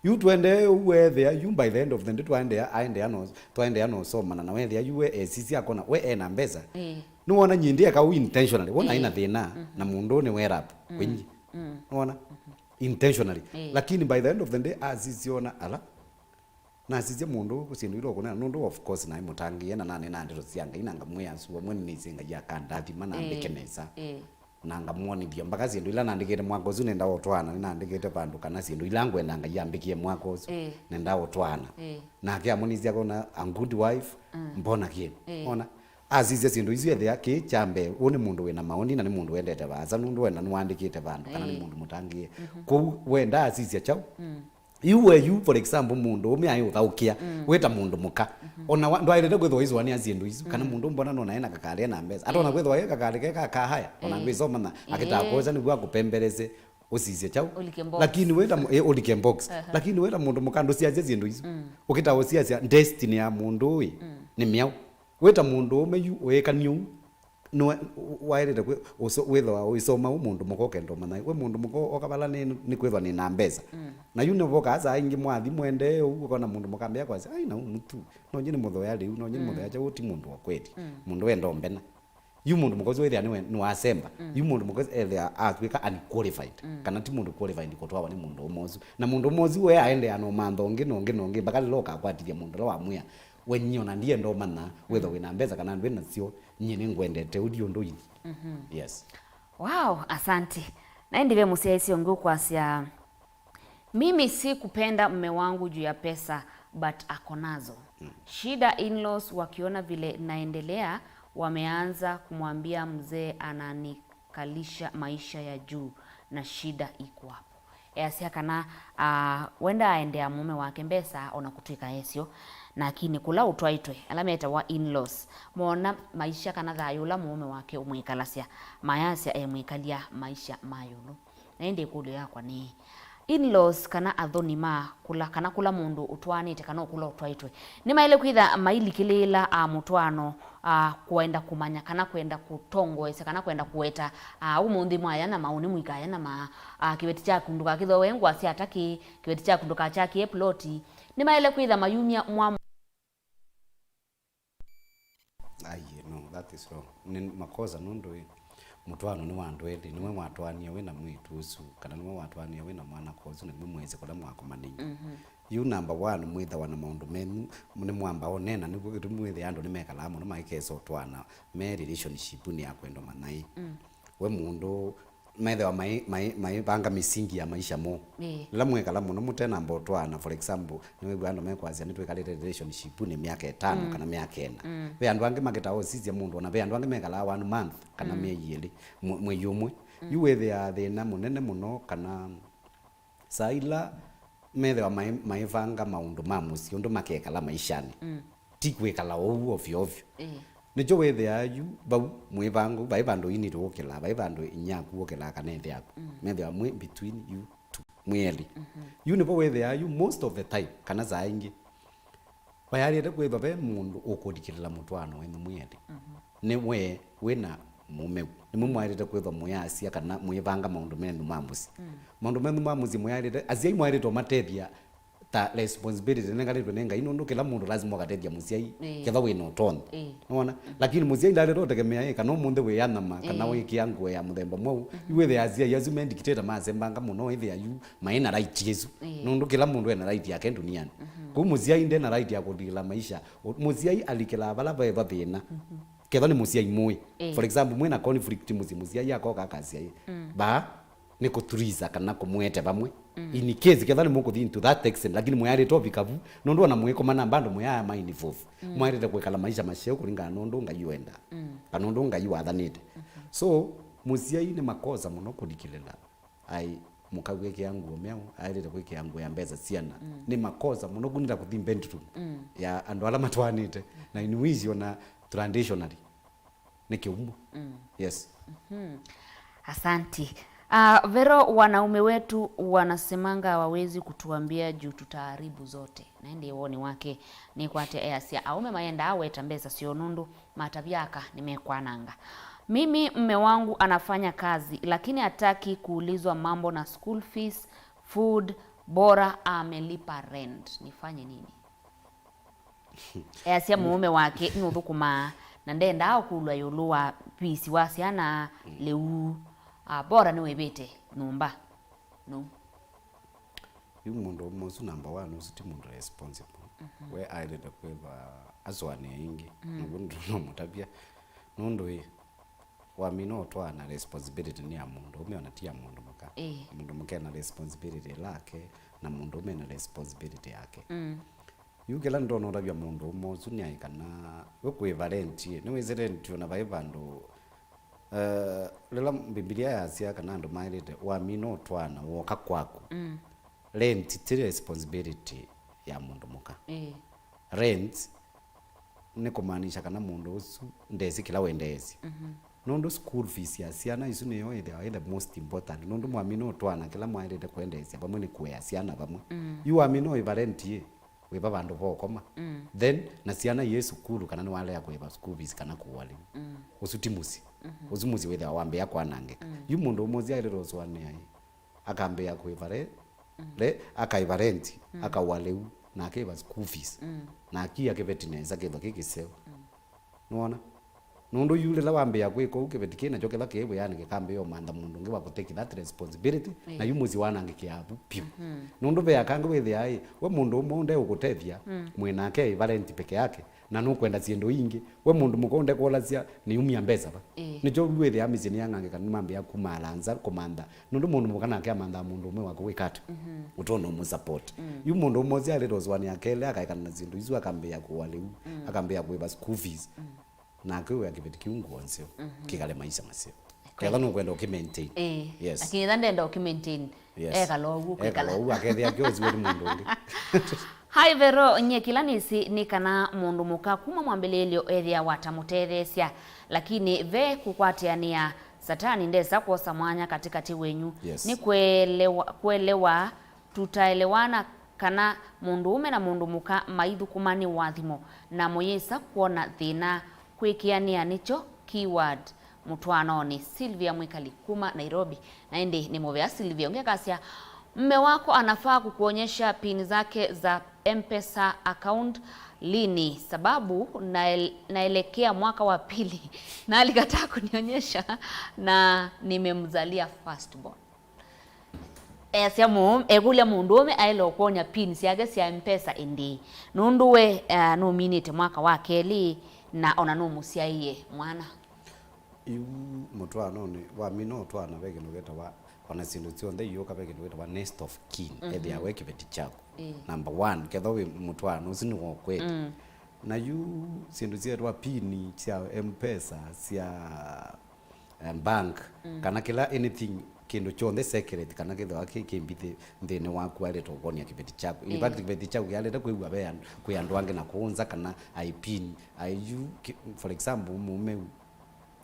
Yu tũendee ũu weethĩa, yu by the end of the day twaendea, aendea no, twaendea no somana na weethĩa yu we esisya akona we ena mbesa. Ĩ. Nĩwona nyie ndieka ũu intentionally. Wona, ĩ, ina thĩna, mhm, na mũndũ nĩ well up, mm, kwĩnyie. Mm. Nĩwona? Mhm. Intentionally. Ĩ. Lakini by the end of the day asisya ona ala Nasisye mũndũ ũũ syĩndũ ila ũkũneena, nũndũ of course naĩ mũtangĩĩe, na naneenaa ndeto sya Ngai, na ngamwĩa sua, mwe nĩnĩsĩ Ngai akandathima na, ĩĩ, ambĩke nesa. Ĩĩ. Na ngamwonithya mbaka syĩndũ ila naandĩkĩte mwaka ũsu nenda ũtwaana, nĩnaandĩkĩte vandũ kana syĩndũ ila ngwenda Ngai ambĩkĩe mwaka ũsu, ĩĩ, nenda ũtwaana. Ĩĩ. Nake amonisye akona a good wife, mm, born again. Ĩĩ. Ona? Asisya syĩndũ isu ethĩa kĩĩ kya mbee, ũũ nĩ mũndũ wĩna maoni na nĩ mũndũ wendete vaasa, nũndũ wenda nĩwaandĩkĩte vandũ kana nĩ, ĩĩ, mũndũ mũtangĩĩe. Mhm. Kwoou wendaa asisya kyaũ? Mm. Yu we yu, for example, mũndũ ũme aĩ ũthaũkĩa, mm, wĩta mũndũ mũka. Mhm. Ona wa-, ndwaĩlĩte kwĩthĩwa ũisũanĩa syĩndũ isu, kana, mm, mũndũ mbona nona ena kakalĩ ena mbesa. Ata ona, ĩĩ, kwĩthĩwa e kakalĩ ke kakahaya, ona, ĩĩ, ndwĩsomana, akĩtaa, ĩĩ, kwosa nĩw'o akũpembelese, ũsisye kyaũ. Ũlike box. Lakini wĩta mũ-, ĩĩ, ũlike box. Aha. Lakini wĩta mũndũ mũka ndũsiasya syĩndũ isu. Mm. Ũkĩtaa ũsiasya destiny ya mũndũ ũĩ, mm, nĩ myaũ. Wĩta mũndũ ũme yu ũĩkany'e ũu, nĩwe waĩlĩte kwĩ-, ũso-, wĩthĩwa ũisoma ũ mũndũ mũka ũkenda ũmanya. We mũndũ mũka oka vala nĩ, nĩ kwĩthwa nĩ na mbesa. Mm. Na yu nĩvokaa saa ingĩ mwathi mwendee ũu, ũkona mũndũ mũka ambĩa kwasya, "Ai, na ũmũtu, no nyie nĩ mũthoya lĩu, no nyie nĩ, mm, mũthoya kyaũ, ti mũndũ wa kweli." Mm. Mũndũ wenda ũmbena. Yu mũndũ mũka ũsu wĩthĩa nĩwe, nĩwasemba. Mm. Yu mũndũ mũka ũsu ethĩa atw'ĩka unqualified. Mm. Kana ti mũndũ qualified kũtwawa nĩ mũndũ ũme ũsu. Na mũndũ ũme ũsu we aendeea na ũmantha ũngĩ na ũngĩ na ũngĩ, mpaka lĩla ũkakwatĩthya mũndũ ũla wamwĩa, "We nyie ona ndienda ũmanya, mm, wĩthwa wĩna mbesa kana ndwĩ nasyo, nyie nĩngwendete ũthi ũndũ ithi." Mhm. Yes. Wow, asante. Na ĩndĩ ve mũsyaĩĩsya ũngĩ ũkwasya, "Mimi si kupenda mme wangu juu ya pesa, but ako nazo. Mm. Shida in-laws wakiona vile naendelea, wameanza kumwambia mzee ananikalisha maisha ya juu, na shida iko hapo." Easya kana, ah, wenda aendea mũũme wake mbesa ona kũtw'ĩka esyo, lakini kũla ũtwaĩtwe, ala metawa in-laws, moona maisha kana thayũ ũla mũũme wake ũmwĩkalasya, mayasya emwĩkalya maisha ma ĩũlũ. Na ĩndĩ ĩkũlyo yakwa nĩ, in-laws kana athoni ma kũla, kana kũla mũndũ ũtwaanĩte kana o kũla ũtwaĩtwe, nĩmaĩle kwĩtha mailikĩlĩĩla, a, mũtwaano, a, kwenda kũmanya kana kwenda kũtongoesya kana kwenda kũweta, a, ũmũnthĩ mwaya na maũnĩ mũikaya na ma, a, kĩveti kyaku ndũkakĩthooe ngũa sya takĩ, kĩveti kyaku ndũkakyakĩe ploti. Nĩmaĩle kwĩtha mayumya mwamũ. Ai, no, that is wrong. Nĩ makosa nũndũ ĩ, mũtwaano nĩ wa andũ elĩ, nĩwe watwaanie wĩ na mwĩĩtu ũsu, kana nĩwe watwaanie wĩ na mwana-a-aka ũsu, na nĩmwe mwĩsĩ kũla mwakomanĩie. Mhm. Yu number one, mwĩthawa na maũndũ menyu, nĩmwamba ũneena, nĩw'o kĩtumi wĩthĩa andũ nĩmekalaa mũno maikesa ũtwaana me relationship-nĩ ya kwenda ũmanya ĩ. Mm. We mũndũ, methĩwa mai-, mai-, maivanga mĩsingi ya maisha moo. Ĩĩ. Ĩla mwekala mũno mũtenamba ũtwaana, for example, nĩwĩw'a andũ mekwasya, "Nĩtwĩkalĩte relationship-nĩ myaka ĩtano, mm, kana myaka ĩna." Mm. Ve andũ angĩ makĩtaa ũsisya mũndũ, ona ve andũ angĩ mekalaa one month, kana, mm, myei ĩlĩ, mwe-, mwei ũmwe. Mm. Yu wĩthĩaa thĩna mũnene mũno, kana saa ila methĩwa mai-, maivanga maũndũ ma mũsyĩ, ũndũ makekala maishanĩ. Mm. Ti kwĩkala ũu ovyo ovyo. Ĩĩ. Nĩkyo wĩthĩaa yu vau mwĩvango, vai vandũ you need ũkĩlaa, vai vandũ inyia waku ũkĩlaa kana ĩthe yaku. Mm. Methĩwa mwĩ between you two, mwĩ elĩ. Mhm. Yu nĩvo wĩthĩaa yu most of the time, kana saa ingĩ, Vayaĩlĩte kwĩthwa ve mũndũ ũkũlikĩlĩla mũtwaano wenyu mwĩ elĩ. Nĩ we wĩ na mũũme. Nĩmwe mwaĩlĩte kwĩthwa mũyasya kana mũyĩvanga maũndũ menyu ma mũsyĩ. Maũndũ menyu ma mũsyĩ mũyaĩlĩte, asyai mwaĩlĩte ũmatethya ta responsibility nenganĩtwe nĩ Ngai, nũndũ kĩla mũndũ lazima ũkatethya mũsyai, Ĩĩ. Ketha wĩ na ũtonyi. Ĩĩ. Nĩwona? Lakini mũsyai ndaĩlĩte ũtegemea ĩ, kana ũmũnthĩ wĩanama, kana Ĩĩ. wĩkĩa nguo ya mũthemba mwaũ. Yu wĩthĩa asyai asu me dictator masembanga mũno, wĩthĩa yu maĩ na right ĩsu. Ĩĩ. Nũndũ kĩla mũndũ ena right yake nduniani. Kũu mũsyai nde na right ya kũlikĩla maisha. Ũ-, mũsyai alikĩlaa vala veva thĩna. Ketha nĩ mũsyai mũĩ. Ĩĩ. For example, mwĩ na conflict mũsyĩ, mũsyai akoka akasya ĩ, baa, nĩ kũtuliza kana kũmũete vamwe. In case ketha nĩ mũkũthi into that extent, lakini mũyaĩlĩte ũvika vu, nũndũ ona mũikomana bado mũyaya ma involve. Mwaĩlĩte kwĩkala maisha masyeo kũlingana na ũndũ Ngai wenda. Kana ũndũ Ngai wathanĩte. So, mũsyai nĩ makosa mũno kũlikĩlĩla. Ai, mũka wĩkĩa nguo myaũ, aĩlĩte kwĩkĩa nguo ya mbesa syana. Nĩ makosa mũno kunĩta kũthi bedroom ya andũ ala matwaanĩte. Na in which ona traditionally nĩ kĩumo. Yes. Asanti. Ah, Vero, wanaume wetu wanasemanga hawawezi kutuambia juu tutaharibu zote. Na ĩndĩ woni wake nĩkwatya easya aume mayendaa weta mbesa syoo nũndũ matavya aka nĩmekwananga. Mimi mme wangu anafanya kazi lakini hataki kuulizwa mambo na school fees, food, bora amelipa rent. Nifanye nini? Easya mũũme wake nũthũkũmaa na ndendaa ũkũlw'a ĩũlũ wa visi wa syana lĩu, ah, bora nĩwĩvĩte nyũmba. No. Yu mũndũ ũmwe ũsu number one ũsu ti mũndũ responsible. We aĩlĩte kwĩthwa asũanĩa ĩngĩ. Nĩw'o ndũnamũtavya. Nũndũ ĩ, wamina ũtwaana responsibility nĩ ya mũndũ ũme ona ti ya mũndũ mũka. Ĩĩ. Mũndũ mũka ena responsibility ĩla ake, na mũndũ ũme ena responsibility yake. Yu kĩla ndona ũtavya mũndũ ũmwe ũsu nĩ aĩ kana we kũĩva rent ĩ, nĩwĩsĩ rent ona vai vandũ, eh, lĩla Mbivilia yasya kana andũ maĩlĩte wamina ũtwaana woka kwaku. Rent ti responsibility ya mũndũ mũka. Ĩĩ. Rent nĩ kũmaanisha kana mũndũ ũsu ndesĩ kĩla wendeesye. Nũndũ school fees ya syana isu nĩyo ĩthĩawa ĩ the most important. Nũndũ mwamina ũtwaana kĩla mwaĩlĩte kwendeesya vamwe nĩ kũea syana vamwe. Yu wamina ũĩva rent ĩ, wĩva vandũ va ũkoma. Then, na syana iĩ sukulu kana nĩwalea kũĩva school fees kana kũũa lĩu. Ũsu ti mũsyĩ. Ũsu mũsyĩ wĩthĩawa wambĩĩa kwanangĩka. Yu mũndũ ũmwe ũsu aĩlĩte ũsũanĩa ĩ, akambĩĩa kũĩva re-, re-, akaĩva rent, akaũa lĩu, na akaĩva school fees. Na akia kĩveti nesa kĩthwa kĩ kĩseo. Nĩwona? Nũndũ yu lĩla wambĩĩa kwĩka ũu, kĩveti kĩ nakyo kĩla kĩ wĩanĩ kĩkambĩĩa ũmantha mũndũ ũngĩ wa kũtake that responsibility, na yu mũsyĩ wanangĩkĩaa vu piũ. Nũndũ ve aka angĩ wĩthĩaa ĩ, we mũndũ ũmwe ũnde ũkũtethya, mwĩ nake aĩva rent peke yake, na nũkwenda syĩndũ ingĩ. We mũndũ mũka ũnde kũlasya nĩumia mbesa va? Ĩĩ. Nĩkyo wĩthĩaa mĩsyĩ nĩyang'angĩka nĩmambĩĩa kumaala nza kũmantha. Nũndũ mũndũ mũka nake amanthaa mũndũ ũme wake wĩka ata? Ũtona ũmũsupport. Yu mũndũ ũmwe ũsu alĩte ũsũanĩa kelĩ akaekana na syĩndũ isu akambĩĩa kũũa lĩu, akambĩĩa kũĩva school fees. Nake ũya kĩveti kĩu nguo nzeo, kĩkale maisha maseo. Ketha nũkwenda ũkĩmaintain. Ĩĩ. Yes. Lakini etha ndenda ũkĩmaintain, Yes. Ekala ũu, ekala ũu, akethĩa kĩoziwe nĩ mũndũ ũngĩ. Hi Vero, nyie kĩla nĩsĩ nĩ kana mũndũ mũka kuma mwambĩlĩĩlyo ethĩawa ta mũtetheesya, lakini ve kũkwatĩanĩa, Satani ndesa kwosa mwanya katĩkatĩ wenyu. Yes. Nĩ kũelewa, kũelewa tũtaelewana kana mũndũũme na mũndũ mũka maithũkũma nĩ ũathimo, na mũyĩsa kwona thĩna. Kwĩkĩanĩa nĩkyo keyword mũtwaanonĩ. Sylvia Mwikali kuma Nairobi. Na ĩndĩ nĩ mũvea Sylvia ũngĩ akasya, mme wako anafaa kukuonyesha pin zake za M-Pesa account lini, sababu nael-, naelekea mwaka wa pili na alikataa kunionyesha na nimemzalia firstborn. Easya mũ-, ekũlya mũndũũme aĩle ũkwony'a pin syake sya M-Pesa ĩndĩĩ, nũndũ we, eh, nũminĩte mwaka wa kelĩ na ona nũmũsyaĩe mwana. Yu mũtwaanonĩ, wamina ũtwaana ve kĩndũ kĩtawa, ona syĩndũ syonthe iũka ve kĩndũ kĩtawa next of kin, ethĩawa e kĩveti kyaku. Ĩĩ. Number one, kethwa wĩ mũtwaano ũsu nĩwokwete. Na yu syĩndũ syetwa pin sya M-Pesa, sya eh, bank, kana kĩla anything, kĩndũ kyonthe secret, kana kĩthĩwa kĩ, kĩ mbithi nthĩnĩ waku, alĩte ũkwony'a kĩveti kyaku. In fact, kĩveti kyaku kĩalĩte kwĩw'a ve andũ, kwĩ andũ angĩ na kũũ nza, kana aipin, ayu, ki-, for example, mũũme u,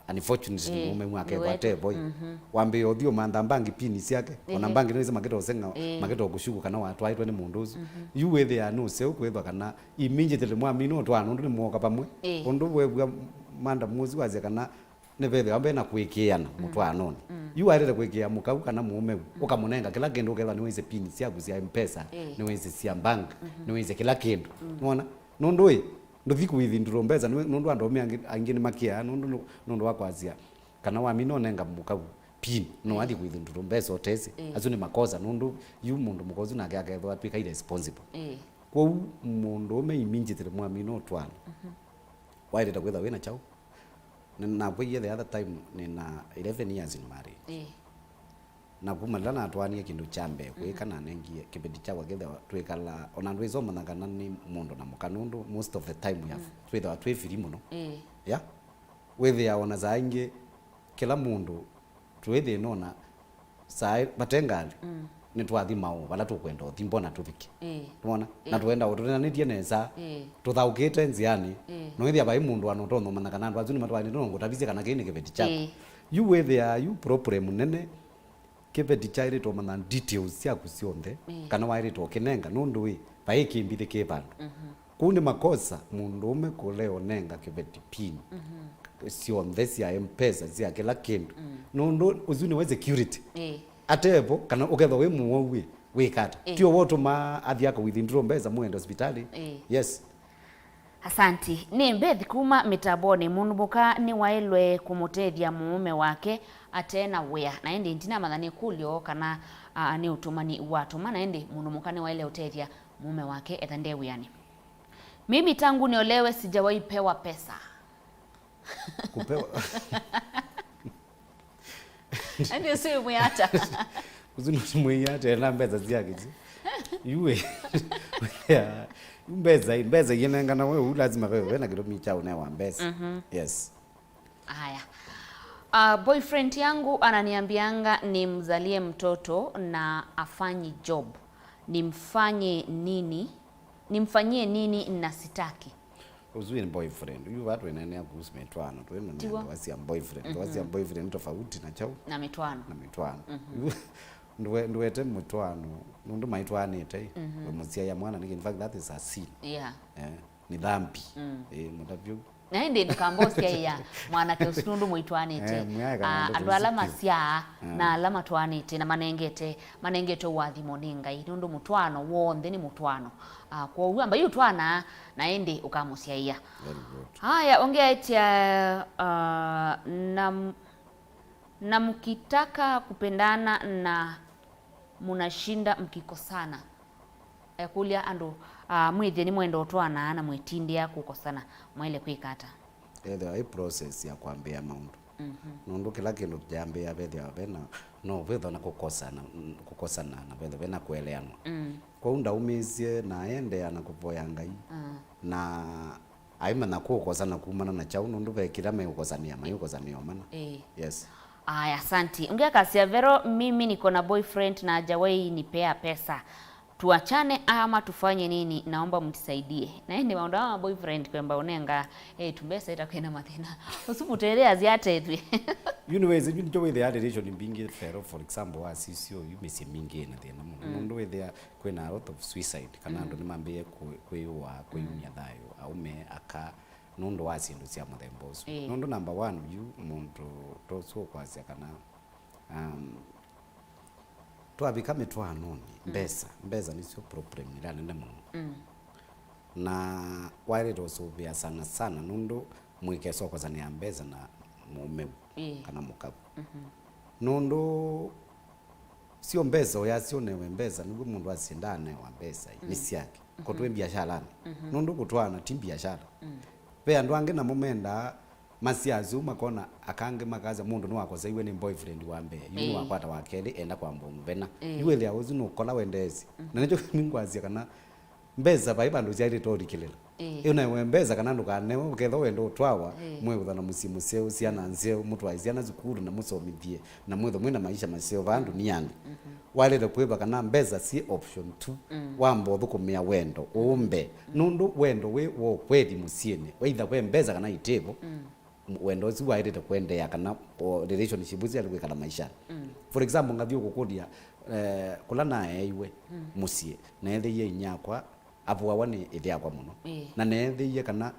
Unfortunately, ĩĩ, mũũme wake nĩwetwa. Atevo ĩ. Mhm. Wambĩĩa ũthiĩ ũmantha mbangi pini syake, ona ĩĩ, mbangi nĩwĩsĩ makĩta ũsenga, ĩĩ, makĩta ũkũshuku kana watwaĩtwe nĩ mũndũ ũsu. Mhm. Yu wĩthĩaa nĩ ũseo kwĩthwa kana immediately mwamina ũtwaano ũndũ nĩmwoka vamwe. Ĩĩ. Ũndũ wew'a madam ũsu wasya kana nĩvethĩwa ve na kũĩkĩĩana, mm, mũtwaanonĩ. Mm. Yu waĩlĩte kũĩkĩĩa mũkau kana mũũme u, mm, ũkamũnenga kĩla kĩndũ, ũkethwa nĩwĩsĩ pini syaku sya mpesa, ĩĩ, nĩwĩsĩ sya bank, mhm, nĩwĩsĩ kĩla kĩndũ. Mm. Nĩwona? Nũndũ ĩ, ndũthi kũwithindũrũ mbesa, nĩ-, nũndũ andũ aũme angĩ, angĩ nĩmakĩaa, nũndũ, nũ-, nũndũ wa kwasya, kana wamina ũnenga mũkau pin, no, ĩĩ, athi kũwithindũrũ mbesa ũtesĩ. Ĩĩ. Asu nĩ makosa, nũndũ yu mũndũ mũka ũsu nake akethwa atw'ĩka irresponsible. Ĩĩ. Kwoou mũndũũme immediately mwamina ũtwaano, mhm, waĩlĩte kwĩtha wĩna kyaũ? Nĩ-, nakwĩie the other time nĩna eleven years in marriage. Ĩĩ. Na kuma ĩla natwaanie kĩndũ kya mbee kwĩka, mhm, nanengie kĩveti kyakwa kĩthĩwa twĩkala, ona ndwĩsomanya kana nĩ mũndũ na mũka, nũndũ most of the time we have, mm, twĩthĩwa twĩ free mũno. Ĩĩ. Ya? Wĩthĩaa ona saa ingĩ kĩla mũndũ twĩthĩna ona saa vate ngalĩ, mm, nĩtwathi maũ vala tũkwenda ũthi, mbona tũvike. Ĩĩ. Nĩwona? Na, ĩĩ, tũenda ũtũnenanĩtye nesa, ĩĩ, tũthaũkĩte nzĩanĩ, ĩĩ, no ĩthĩa vai mũndũ ana ũtonya ũmanya kana andũ asu nĩmatwaanĩte, no ngũtavisye kana kĩĩ nĩ kĩveti kyaku. Ĩĩ. Yu wĩthĩaa yu problem nene, kĩveti kyaĩlĩte ũmanya details syaku syonthe, ĩĩ, kana waĩlĩte ũkĩnenga, nũndũ ĩ, vai kĩmbithĩ kĩ vandũ. Mhm. Kũu nĩ makosa mũndũũme kũlea ũnenga kĩveti pin, mhm, syonthe sya mpesa, sya kĩla kĩndũ. Mm. Nũndũ ũsu nĩwe security. Ĩĩ. Atevo, kana ũkethwa wĩ mũwau ĩ, wĩka ata? Ĩĩ. Ti ũwe ũtũmaa athi akawithindũrũ mbesa mũende hospitali. Ĩĩ. Yes. Asanti. Nĩ Beth kuma mĩtambonĩ. Mũndũ mũka nĩwaĩlwe kũmũtethya mũũme wake ate na wĩa. Na ĩndĩ ndinamanya nĩ kũlyo kana, a, nĩ ũtũmani watũma, na ĩndĩ mũndũ mũka nĩwaĩle ũtethya mũũme wake etha nde wĩanĩ. Mimi tangu niolewe sijawahi pewa pesa. Kupewa. Ĩndĩ ũsu wĩ mwĩata. Ũsu nĩ mwĩata na mbesa syake isu. Yu ĩ. Ya, mbesa, mbesa ienengana we, u lazima ve, ve na kĩtumi kya ũnewa mbesa. Mhm. Yes. Haya. Ah, boyfriend yangu ananiambianga nimzalie mtoto na afanyi job. Nimfanye nini? Nimfanyie nini na sitaki? Ũsu nĩ boyfriend. Yu va twĩneenea kuhusu mĩtwaano, twĩ mũnyango wa cia boyfriend. Mhm. Wa cia boyfriend ni tofauti na chau. Na mĩtwaano. Na mĩtwaano. Mhm. Yu ndũwe-, ndũwete mũtwaano, nũndũ maitwaanĩte, mhm, we mũsyaĩa mwana nĩkĩ? In fact, that is a sin. Yeah. Eh, ni dhambi. Mm. Eh, mũtavyo. Na ĩndĩ ndũkamba ũsyaĩa mwanake ũsu nũndũ mũitwaanĩte. Eh, mwae kana, ah, andũ ala masyaa, mm, na ala matwaanĩte na manengete, manengetwe ũathimo nĩ Ngai, nũndũ mũtwaano w'onthe nĩ mũtwaano. Ah, kwoou amba yu twana na ĩndĩ ũkamũsyaĩa. Very good. Haya, ũngĩ aĩtya, ah, na m-, na mkitaka kupendana na munashinda mkikosana. Ekũlya andũ, ah, mwĩthye nĩmwenda ũtwaanaa na mwĩtindĩa kũkosana, mwaĩle kwĩka ata? Ethĩwa ĩ process ya kwambĩĩa maũndũ. Mhm. Nũndũ kĩla kĩndũ kyambĩĩa vethĩawa vena, no vethwa na kũkosana, kũkosana na vethwa vena kũeleanwa. Mm. Kwoou ndaumĩsye na aendeea na kũvoya Ngai. Ah. Na aimanya kũkosana kumana na kyaũ, nũndũ ve kĩla meũkosanĩa, mayũkosanĩa omana. Ĩĩ. Yes. Aya, asanti. Ũngĩ akasya, Vero, mimi niko na boyfriend na hajawahi nipea pesa. Tuachane ama tufanye nini? Naomba mnisaidie. Na ĩndĩ maũndũ aa ma boyfriend kwemba ũnenga eĩtu mbesa ĩta kwĩna mathĩna. Ũsu mũtethea asyatethw'e. Yu nĩwĩsĩ, yu nĩkyo wĩthĩaa relation mbingĩ, Vero, for example, wa sisyo, yu mĩsyĩ mingĩ ĩna thĩna mũno. Mm. Nũndũ wĩthĩa kwĩna a lot of suicide, kana, mm, andũ nĩmambĩĩe kwĩ-, kwĩyũaa, kwĩyumya, mm, thayũ, aũme, aka, nũndũ wa syĩndũ sya mũthemba ũsu. Ĩĩ. Nũndũ number one, yu mũndũ ta ũsu ũkwasya kana, um, twavika mĩtwaanonĩ, mm, mbesa, mbesa nĩsyo problem ĩla nene mũno. Mm. Na waĩlĩte ũsũvĩa sana sana, nũndũ mũikesa ũkosanĩa mbesa na mũũme, ĩĩ, kana mũkau. Mhm. Nũndũ syo mbesa, ũyasya ũnewe mbesa, nĩw'o mũndũ asye ndaanewa mbesa, mm, nĩ syake. Ko, mhm, twĩ mbiashalanĩ. Mhm. Nũndũ kũtwaana ti mbiashara. Mm. Ve andũ angĩ namo mendaa masyaasya ũu makona, aka angĩ makasya mũndũ nĩwakoseiwe nĩ boyfriend wa mbee, yu, ĩĩ, nĩwakwata wa kelĩ, enda kwamba ũmũvena. Ĩĩ. Yu wĩthĩa ũsu nũkola wendeesye. Mhm. Na nĩkyo nĩngwasya kana mbesa vai vandũ syaĩlĩte ũlikĩlĩla. Ĩĩ. Ĩ, ũnewe mbesa kana ndũkanewe, ũkethwa wenda ũtwawa, ĩĩ, mwĩũthana mũsyĩ mũseo, syana nzeo, mũtwae syana sukulu na mũsomithye, na mwĩthwe mwĩna maisha maseo vaa ndunianĩ. Mhm. Waĩlĩte kwĩva kana mbesa syĩ option two, mm, wamba ũthũkũmĩa wendo ũũ mbee. Mm. Nũndũ wendo wĩ wa ũkweli mũsyĩnĩ, either ve mbesa kana itĩvo, mm, wendo ũsu waĩlĩte kũendeea kana o relationship ũsu yaĩlĩte kwĩkala maisha. Mm. For example, ngathi ũkũkũlya, eh, kũla naeeiwe, mm, mũsyĩ, neethĩie inyakwa avũawa nĩ ĩthe yakwa mũno. Ĩĩ. Na neethĩie kana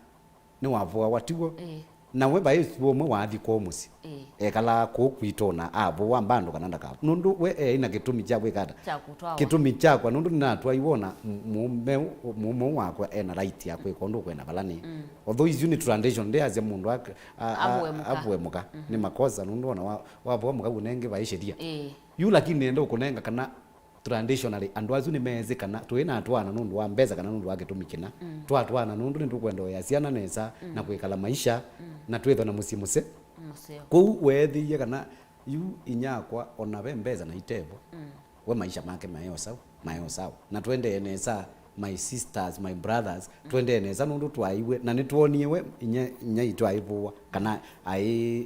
nĩwavũawa, tiw'o? Ĩĩ. Na we vai ũmwe waathi kwoo mũsyĩ. Ĩĩ. Ekalaa kũu kwitũ na avũwa mbandũ kana ndakavũwa. Nũndũ we eĩ na kĩtumi kya kwĩka ata? Kya kũtwawa. Kĩtumi kyakwa, nũndũ nĩnatwaiwe na mũũme, mũũme wakwa ena right ya kwĩka ũndũ ũkwenda vala nĩ. Mm. Although isu nĩ tradition, ndĩasya mũndũ ak-, a-, a-, avũe mũka. Avũe mũka. Mhm. Nĩ makosa, nũndũ ona wa-, wavũa mũka unenge vai sheria. Ĩĩ. Yu lakini nĩenda ũkũnenga kana traditionally, andũ asu nĩmeesĩ kana tũĩ na twana nũndũ wa mbesa kana nũndũ wa kĩtumi kĩna. Mm. Twatwana nũndũ nĩtũkwenda ũya syana nesa, mm, na kwĩkala maisha, mm, na twĩthwa na mũsyĩ mũse-, mũseo. Kwoou weethĩie kana yu inyakwa ona ve mbesa na itevo, mm, we maisha make maĩ o sawa, maĩ o sawa. Na tũendee nesa, my sisters, my brothers, mm, tũendee nesa nũndũ twaiwe, na nĩtwonie we inya, inya itũ aivũwa, kana aĩ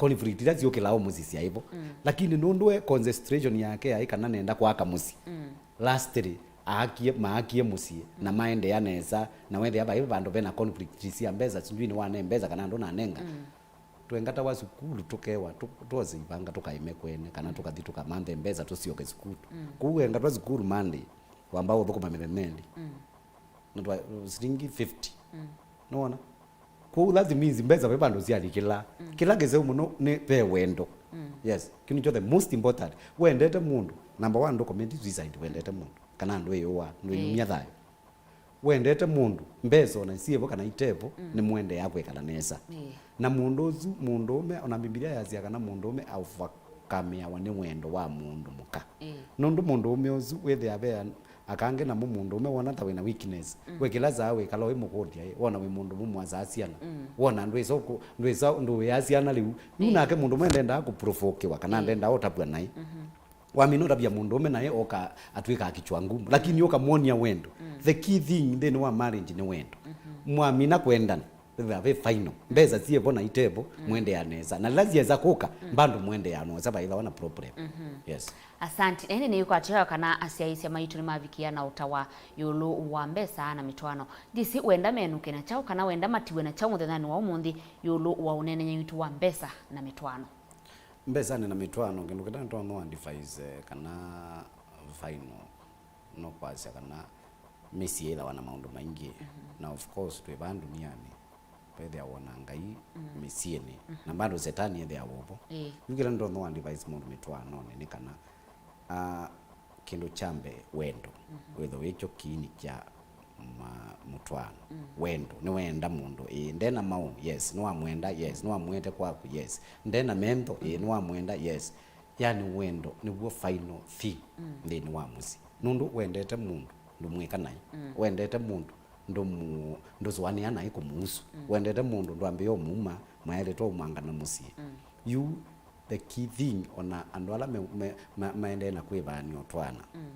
conflict ila syũkĩlaa o mũsyĩ syaĩ vo. Mm. Lakini nũndũ we concentration yake yaĩ kana nenda kwaka mũsyĩ. Mm. Lastly, aakie, maakie mũsyĩ, na maendeea nesa, na wethĩa vai vandũ vena conflict sya mbesa, sijui nĩwane mbesa kana ndũnanenga. Mm. Twengatawa sukulu tũkewa, tũ-, twose ivanga tũkaĩme kwene, kana tũkathi tũkamanthe mbesa tũsyoke sukulu. Mm. Kũu wengatwa sukulu Monday, wamba ũthũkũma mĩthenya ĩlĩ. Mm. Na twa-, silingi fifty. Mm. Nĩwona? Kwoou that means mbesa ve vandũ syalikĩla. Mm. Kĩla kĩseo mũno nĩ ve wendo. Mm. Yes. Kĩu nĩkyo the most important. Wendete mũndũ, number one, ndũkometi suicide wendete mũndũ. Kana ndwĩyũa, ndwĩyumya thayũ. Wendete mũndũ, mbesa ona syĩvo kana itevo, mm, nĩmwendeea kwĩkala nesa. Ĩĩ. Na mũndũ ũsu, mũndũũme, ona Mbivilia yasya kana mũndũũme aũvakamĩawa nĩ wendo wa mũndũ mũka. Ĩĩ. Nũndũ mũndũũme ũsu wĩthĩa ve an-, Akange namo mũndũũme wona ta wĩna weakness. Mm. We kĩla saa wĩkala ũimũkũlya, ĩ, wona wĩ mũndũ mũmwasaa syana. Mm. Wona ndwĩsa ũkũ-, ndwĩsa ndũwĩaa syana lĩu. Yu nake mũndũũme ndendaa kũprovokiwa kana ndendaa ũtavw'a naĩ. Mhm. Wamina ũtavya mũndũũme naĩ oka atw'ĩkaa kichwa ngumu. Lakini ũkamwonia wendo. Mm. The key thing nthĩnĩ wa marriage nĩ wendo. Mhm. Mwamina kwendana. Ĩthĩwa ve final. Mbesa syĩvo na itevo, mm, mwendeea nesa. Na ila syesa kũka, mm, bado mwendeea nesa, vaithawa na problem. Mhm. Yes. Asante. Na ĩndĩ nĩkwatĩawa kana asyaĩĩsya maitũ nĩmavikĩa na ũtawa ĩũlũ wa mbesa na mĩtwaano. Ndĩsĩ wenda menũke na kyaũ kana wenda matiwe na kyaũ mũthenyanĩ wa ũmũnthĩ ĩũlũ wa ũneenany'a witũ wa mbesa na mĩtwaano. Mbesanĩ na mĩtwaano, kĩndũ kĩla nĩtwathũa advise, eh, kana final no kwasya kana mĩsyĩ yĩthawa na maũndũ maingĩ. Mhm. Na of course, twĩ vaa ndunianĩ, vethĩawa na Ngai, mm, mĩsyĩnĩ. Mhm. Na bado Setani ethĩawa ũvo. Ĩĩ. Yu kĩla ndonya advise mũndũ mĩtwaanonĩ nĩ kana, ah, kĩndũ kya mbee, wendo. Mhm. Wĩtho wĩkyo kiini kya ma-, mũtwaano. Mm. Wendo, nĩwenda mũndũ, ĩĩ, ndena maũũ, yes, nĩwamwenda, yes, nĩwamũete kwaku, yes. Ndena mentho, ĩĩ, mhm, nĩwamwenda, yes. Yani wendo nĩw'o final thing, mm, nthĩnĩ wa mũsyĩ. Nũndũ wendete mũndũ, ndũmwĩka naĩ. Mm. Wendete mũndũ, ndũmũ-, ndũsũanĩa naĩ kũmũusu. Mm. Wendete mũndũ, ndwambĩĩa ũmuma, mwaĩlĩtwe ũmwangana mũsyĩ. Mm. Yu, the key thing, ona andũ ala me, me, ma, maendee na kwĩvaany'a ũtwaana. Mm.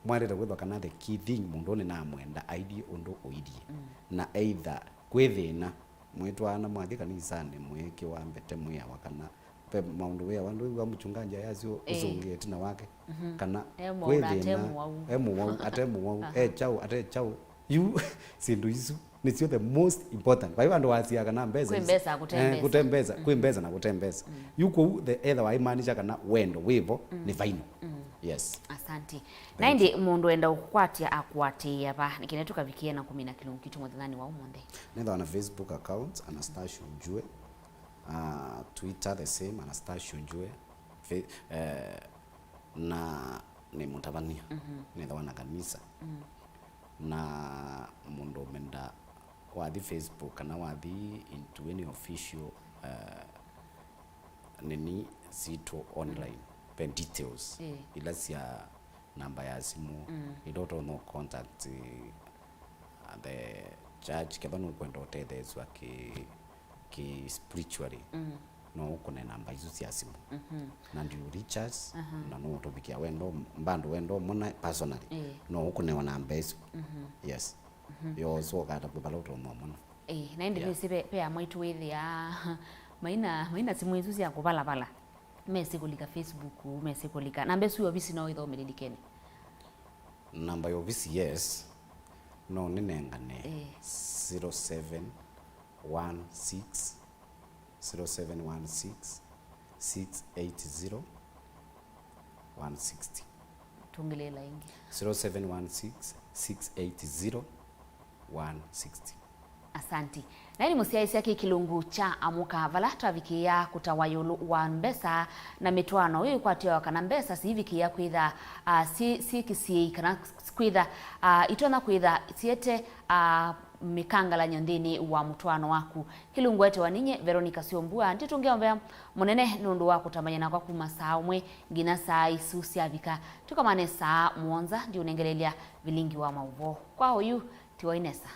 Mwaĩlĩte kwĩthwa kana the key thing mũndũ nĩnamwenda ailyĩ ũndũ ũilyĩ. Mm. Na either kwĩ thĩna, mwĩtwaana mwathi kanisanĩ, mwĩkĩwa mbete mwĩawa kana ve maũndũ wĩawa, ndwĩw'a mũchunganji ayasyo, ĩĩ, ũsũngĩe ĩtina wake. Mhm. Kana e mwau kwĩ na ate thĩna, mwau, e mũwau, ate mũwau, aha, e kyaũ, ate kyaũ. Yu syĩndũ isu nĩsyo the most important. Vai vandũ wasya kana mbesa kwĩ isu, mbesa, kũte, eh, mbesa, kũte mbesa, kwĩ, mhm, mbesa na kũte mbesa. Mm. Yu kũu the ether waimaanisha kana wendo wĩvo, mm, nĩ final. Mm. Yes. Asante. Thank you. Na ĩndĩ mũndũ enda ũkũkwatya akũatĩĩa va, nĩkenda tũkavikie na kũmina kĩlungu kitũ mũthenyanĩ wa ũmũnthĩ? Nĩthawa na Facebook account, Anastacio Njue. Ah, Twitter the same, Anastacio Njue. Fe-, eh, na nĩ mũtavany'a. Mhm. Nĩthawa na kanisa. Mm. Na mũndũ ũmenda wathi Facebook kana wathi into any official, eh, nini sitũ online, ve details, ĩĩ, ila sya namba ya simũ, mm, ila ũtonya contact, uh, the church, kethwa nũkwenda ũtetheesw'a ki, ki spiritually, mm, no ũkũne namba isu sya simũ. Mhm. Na ndiũ reach us, aha, na no ũtũvikĩa wendo, mbandũ wendo mona personally, ĩĩ, no ũkũnewa namba isu. Mhm. Yes. Mhm. Yo, so ũkatavw'a vala ũtonya mona. Ĩĩ, na ĩndĩ, yeah, nĩsĩ ve, ve amwe aitũ wĩthĩaa maina, maina simũ isu sya kũvalavala. Mesĩ kũlika Facebook, mesĩ kũlika. Namba ĩsu ya ovisi no ĩthome lilikeni? Namba ya ovisi, yes. No nĩnengane, eh, zero seven one six zero seven one six, six eight zero, one sixty. Tũngĩlĩĩla ĩngĩ. zero seven one six, six eight zero, one sixty. Asanti. Na nĩ mũsyaĩĩsya kĩ kĩlungu kya Amũka, vala twavikĩĩa kũtawa ĩũlũ wa mbesa na mĩtwaano ĩĩ ĩkwatĩawa kana mbesa siivikĩĩa kwĩtha, ah, syĩ, syĩ kĩsiĩi kana kwĩtha, ah, itonya kwĩtha siete, ah, mĩkangalanyo nthĩnĩ wa mũtwaano waku. Kĩlungu etewa ninyie Veronica Syombua, nditũngĩombea mũnene nũndũ wa kũtambany'a nakwa kuma saa ũmwe nginya saa isu syavika. Tũkomane saa mũonza, ndiũnengelelya vilingi wa maũvoo. Kwa oyu, tiwa inesa.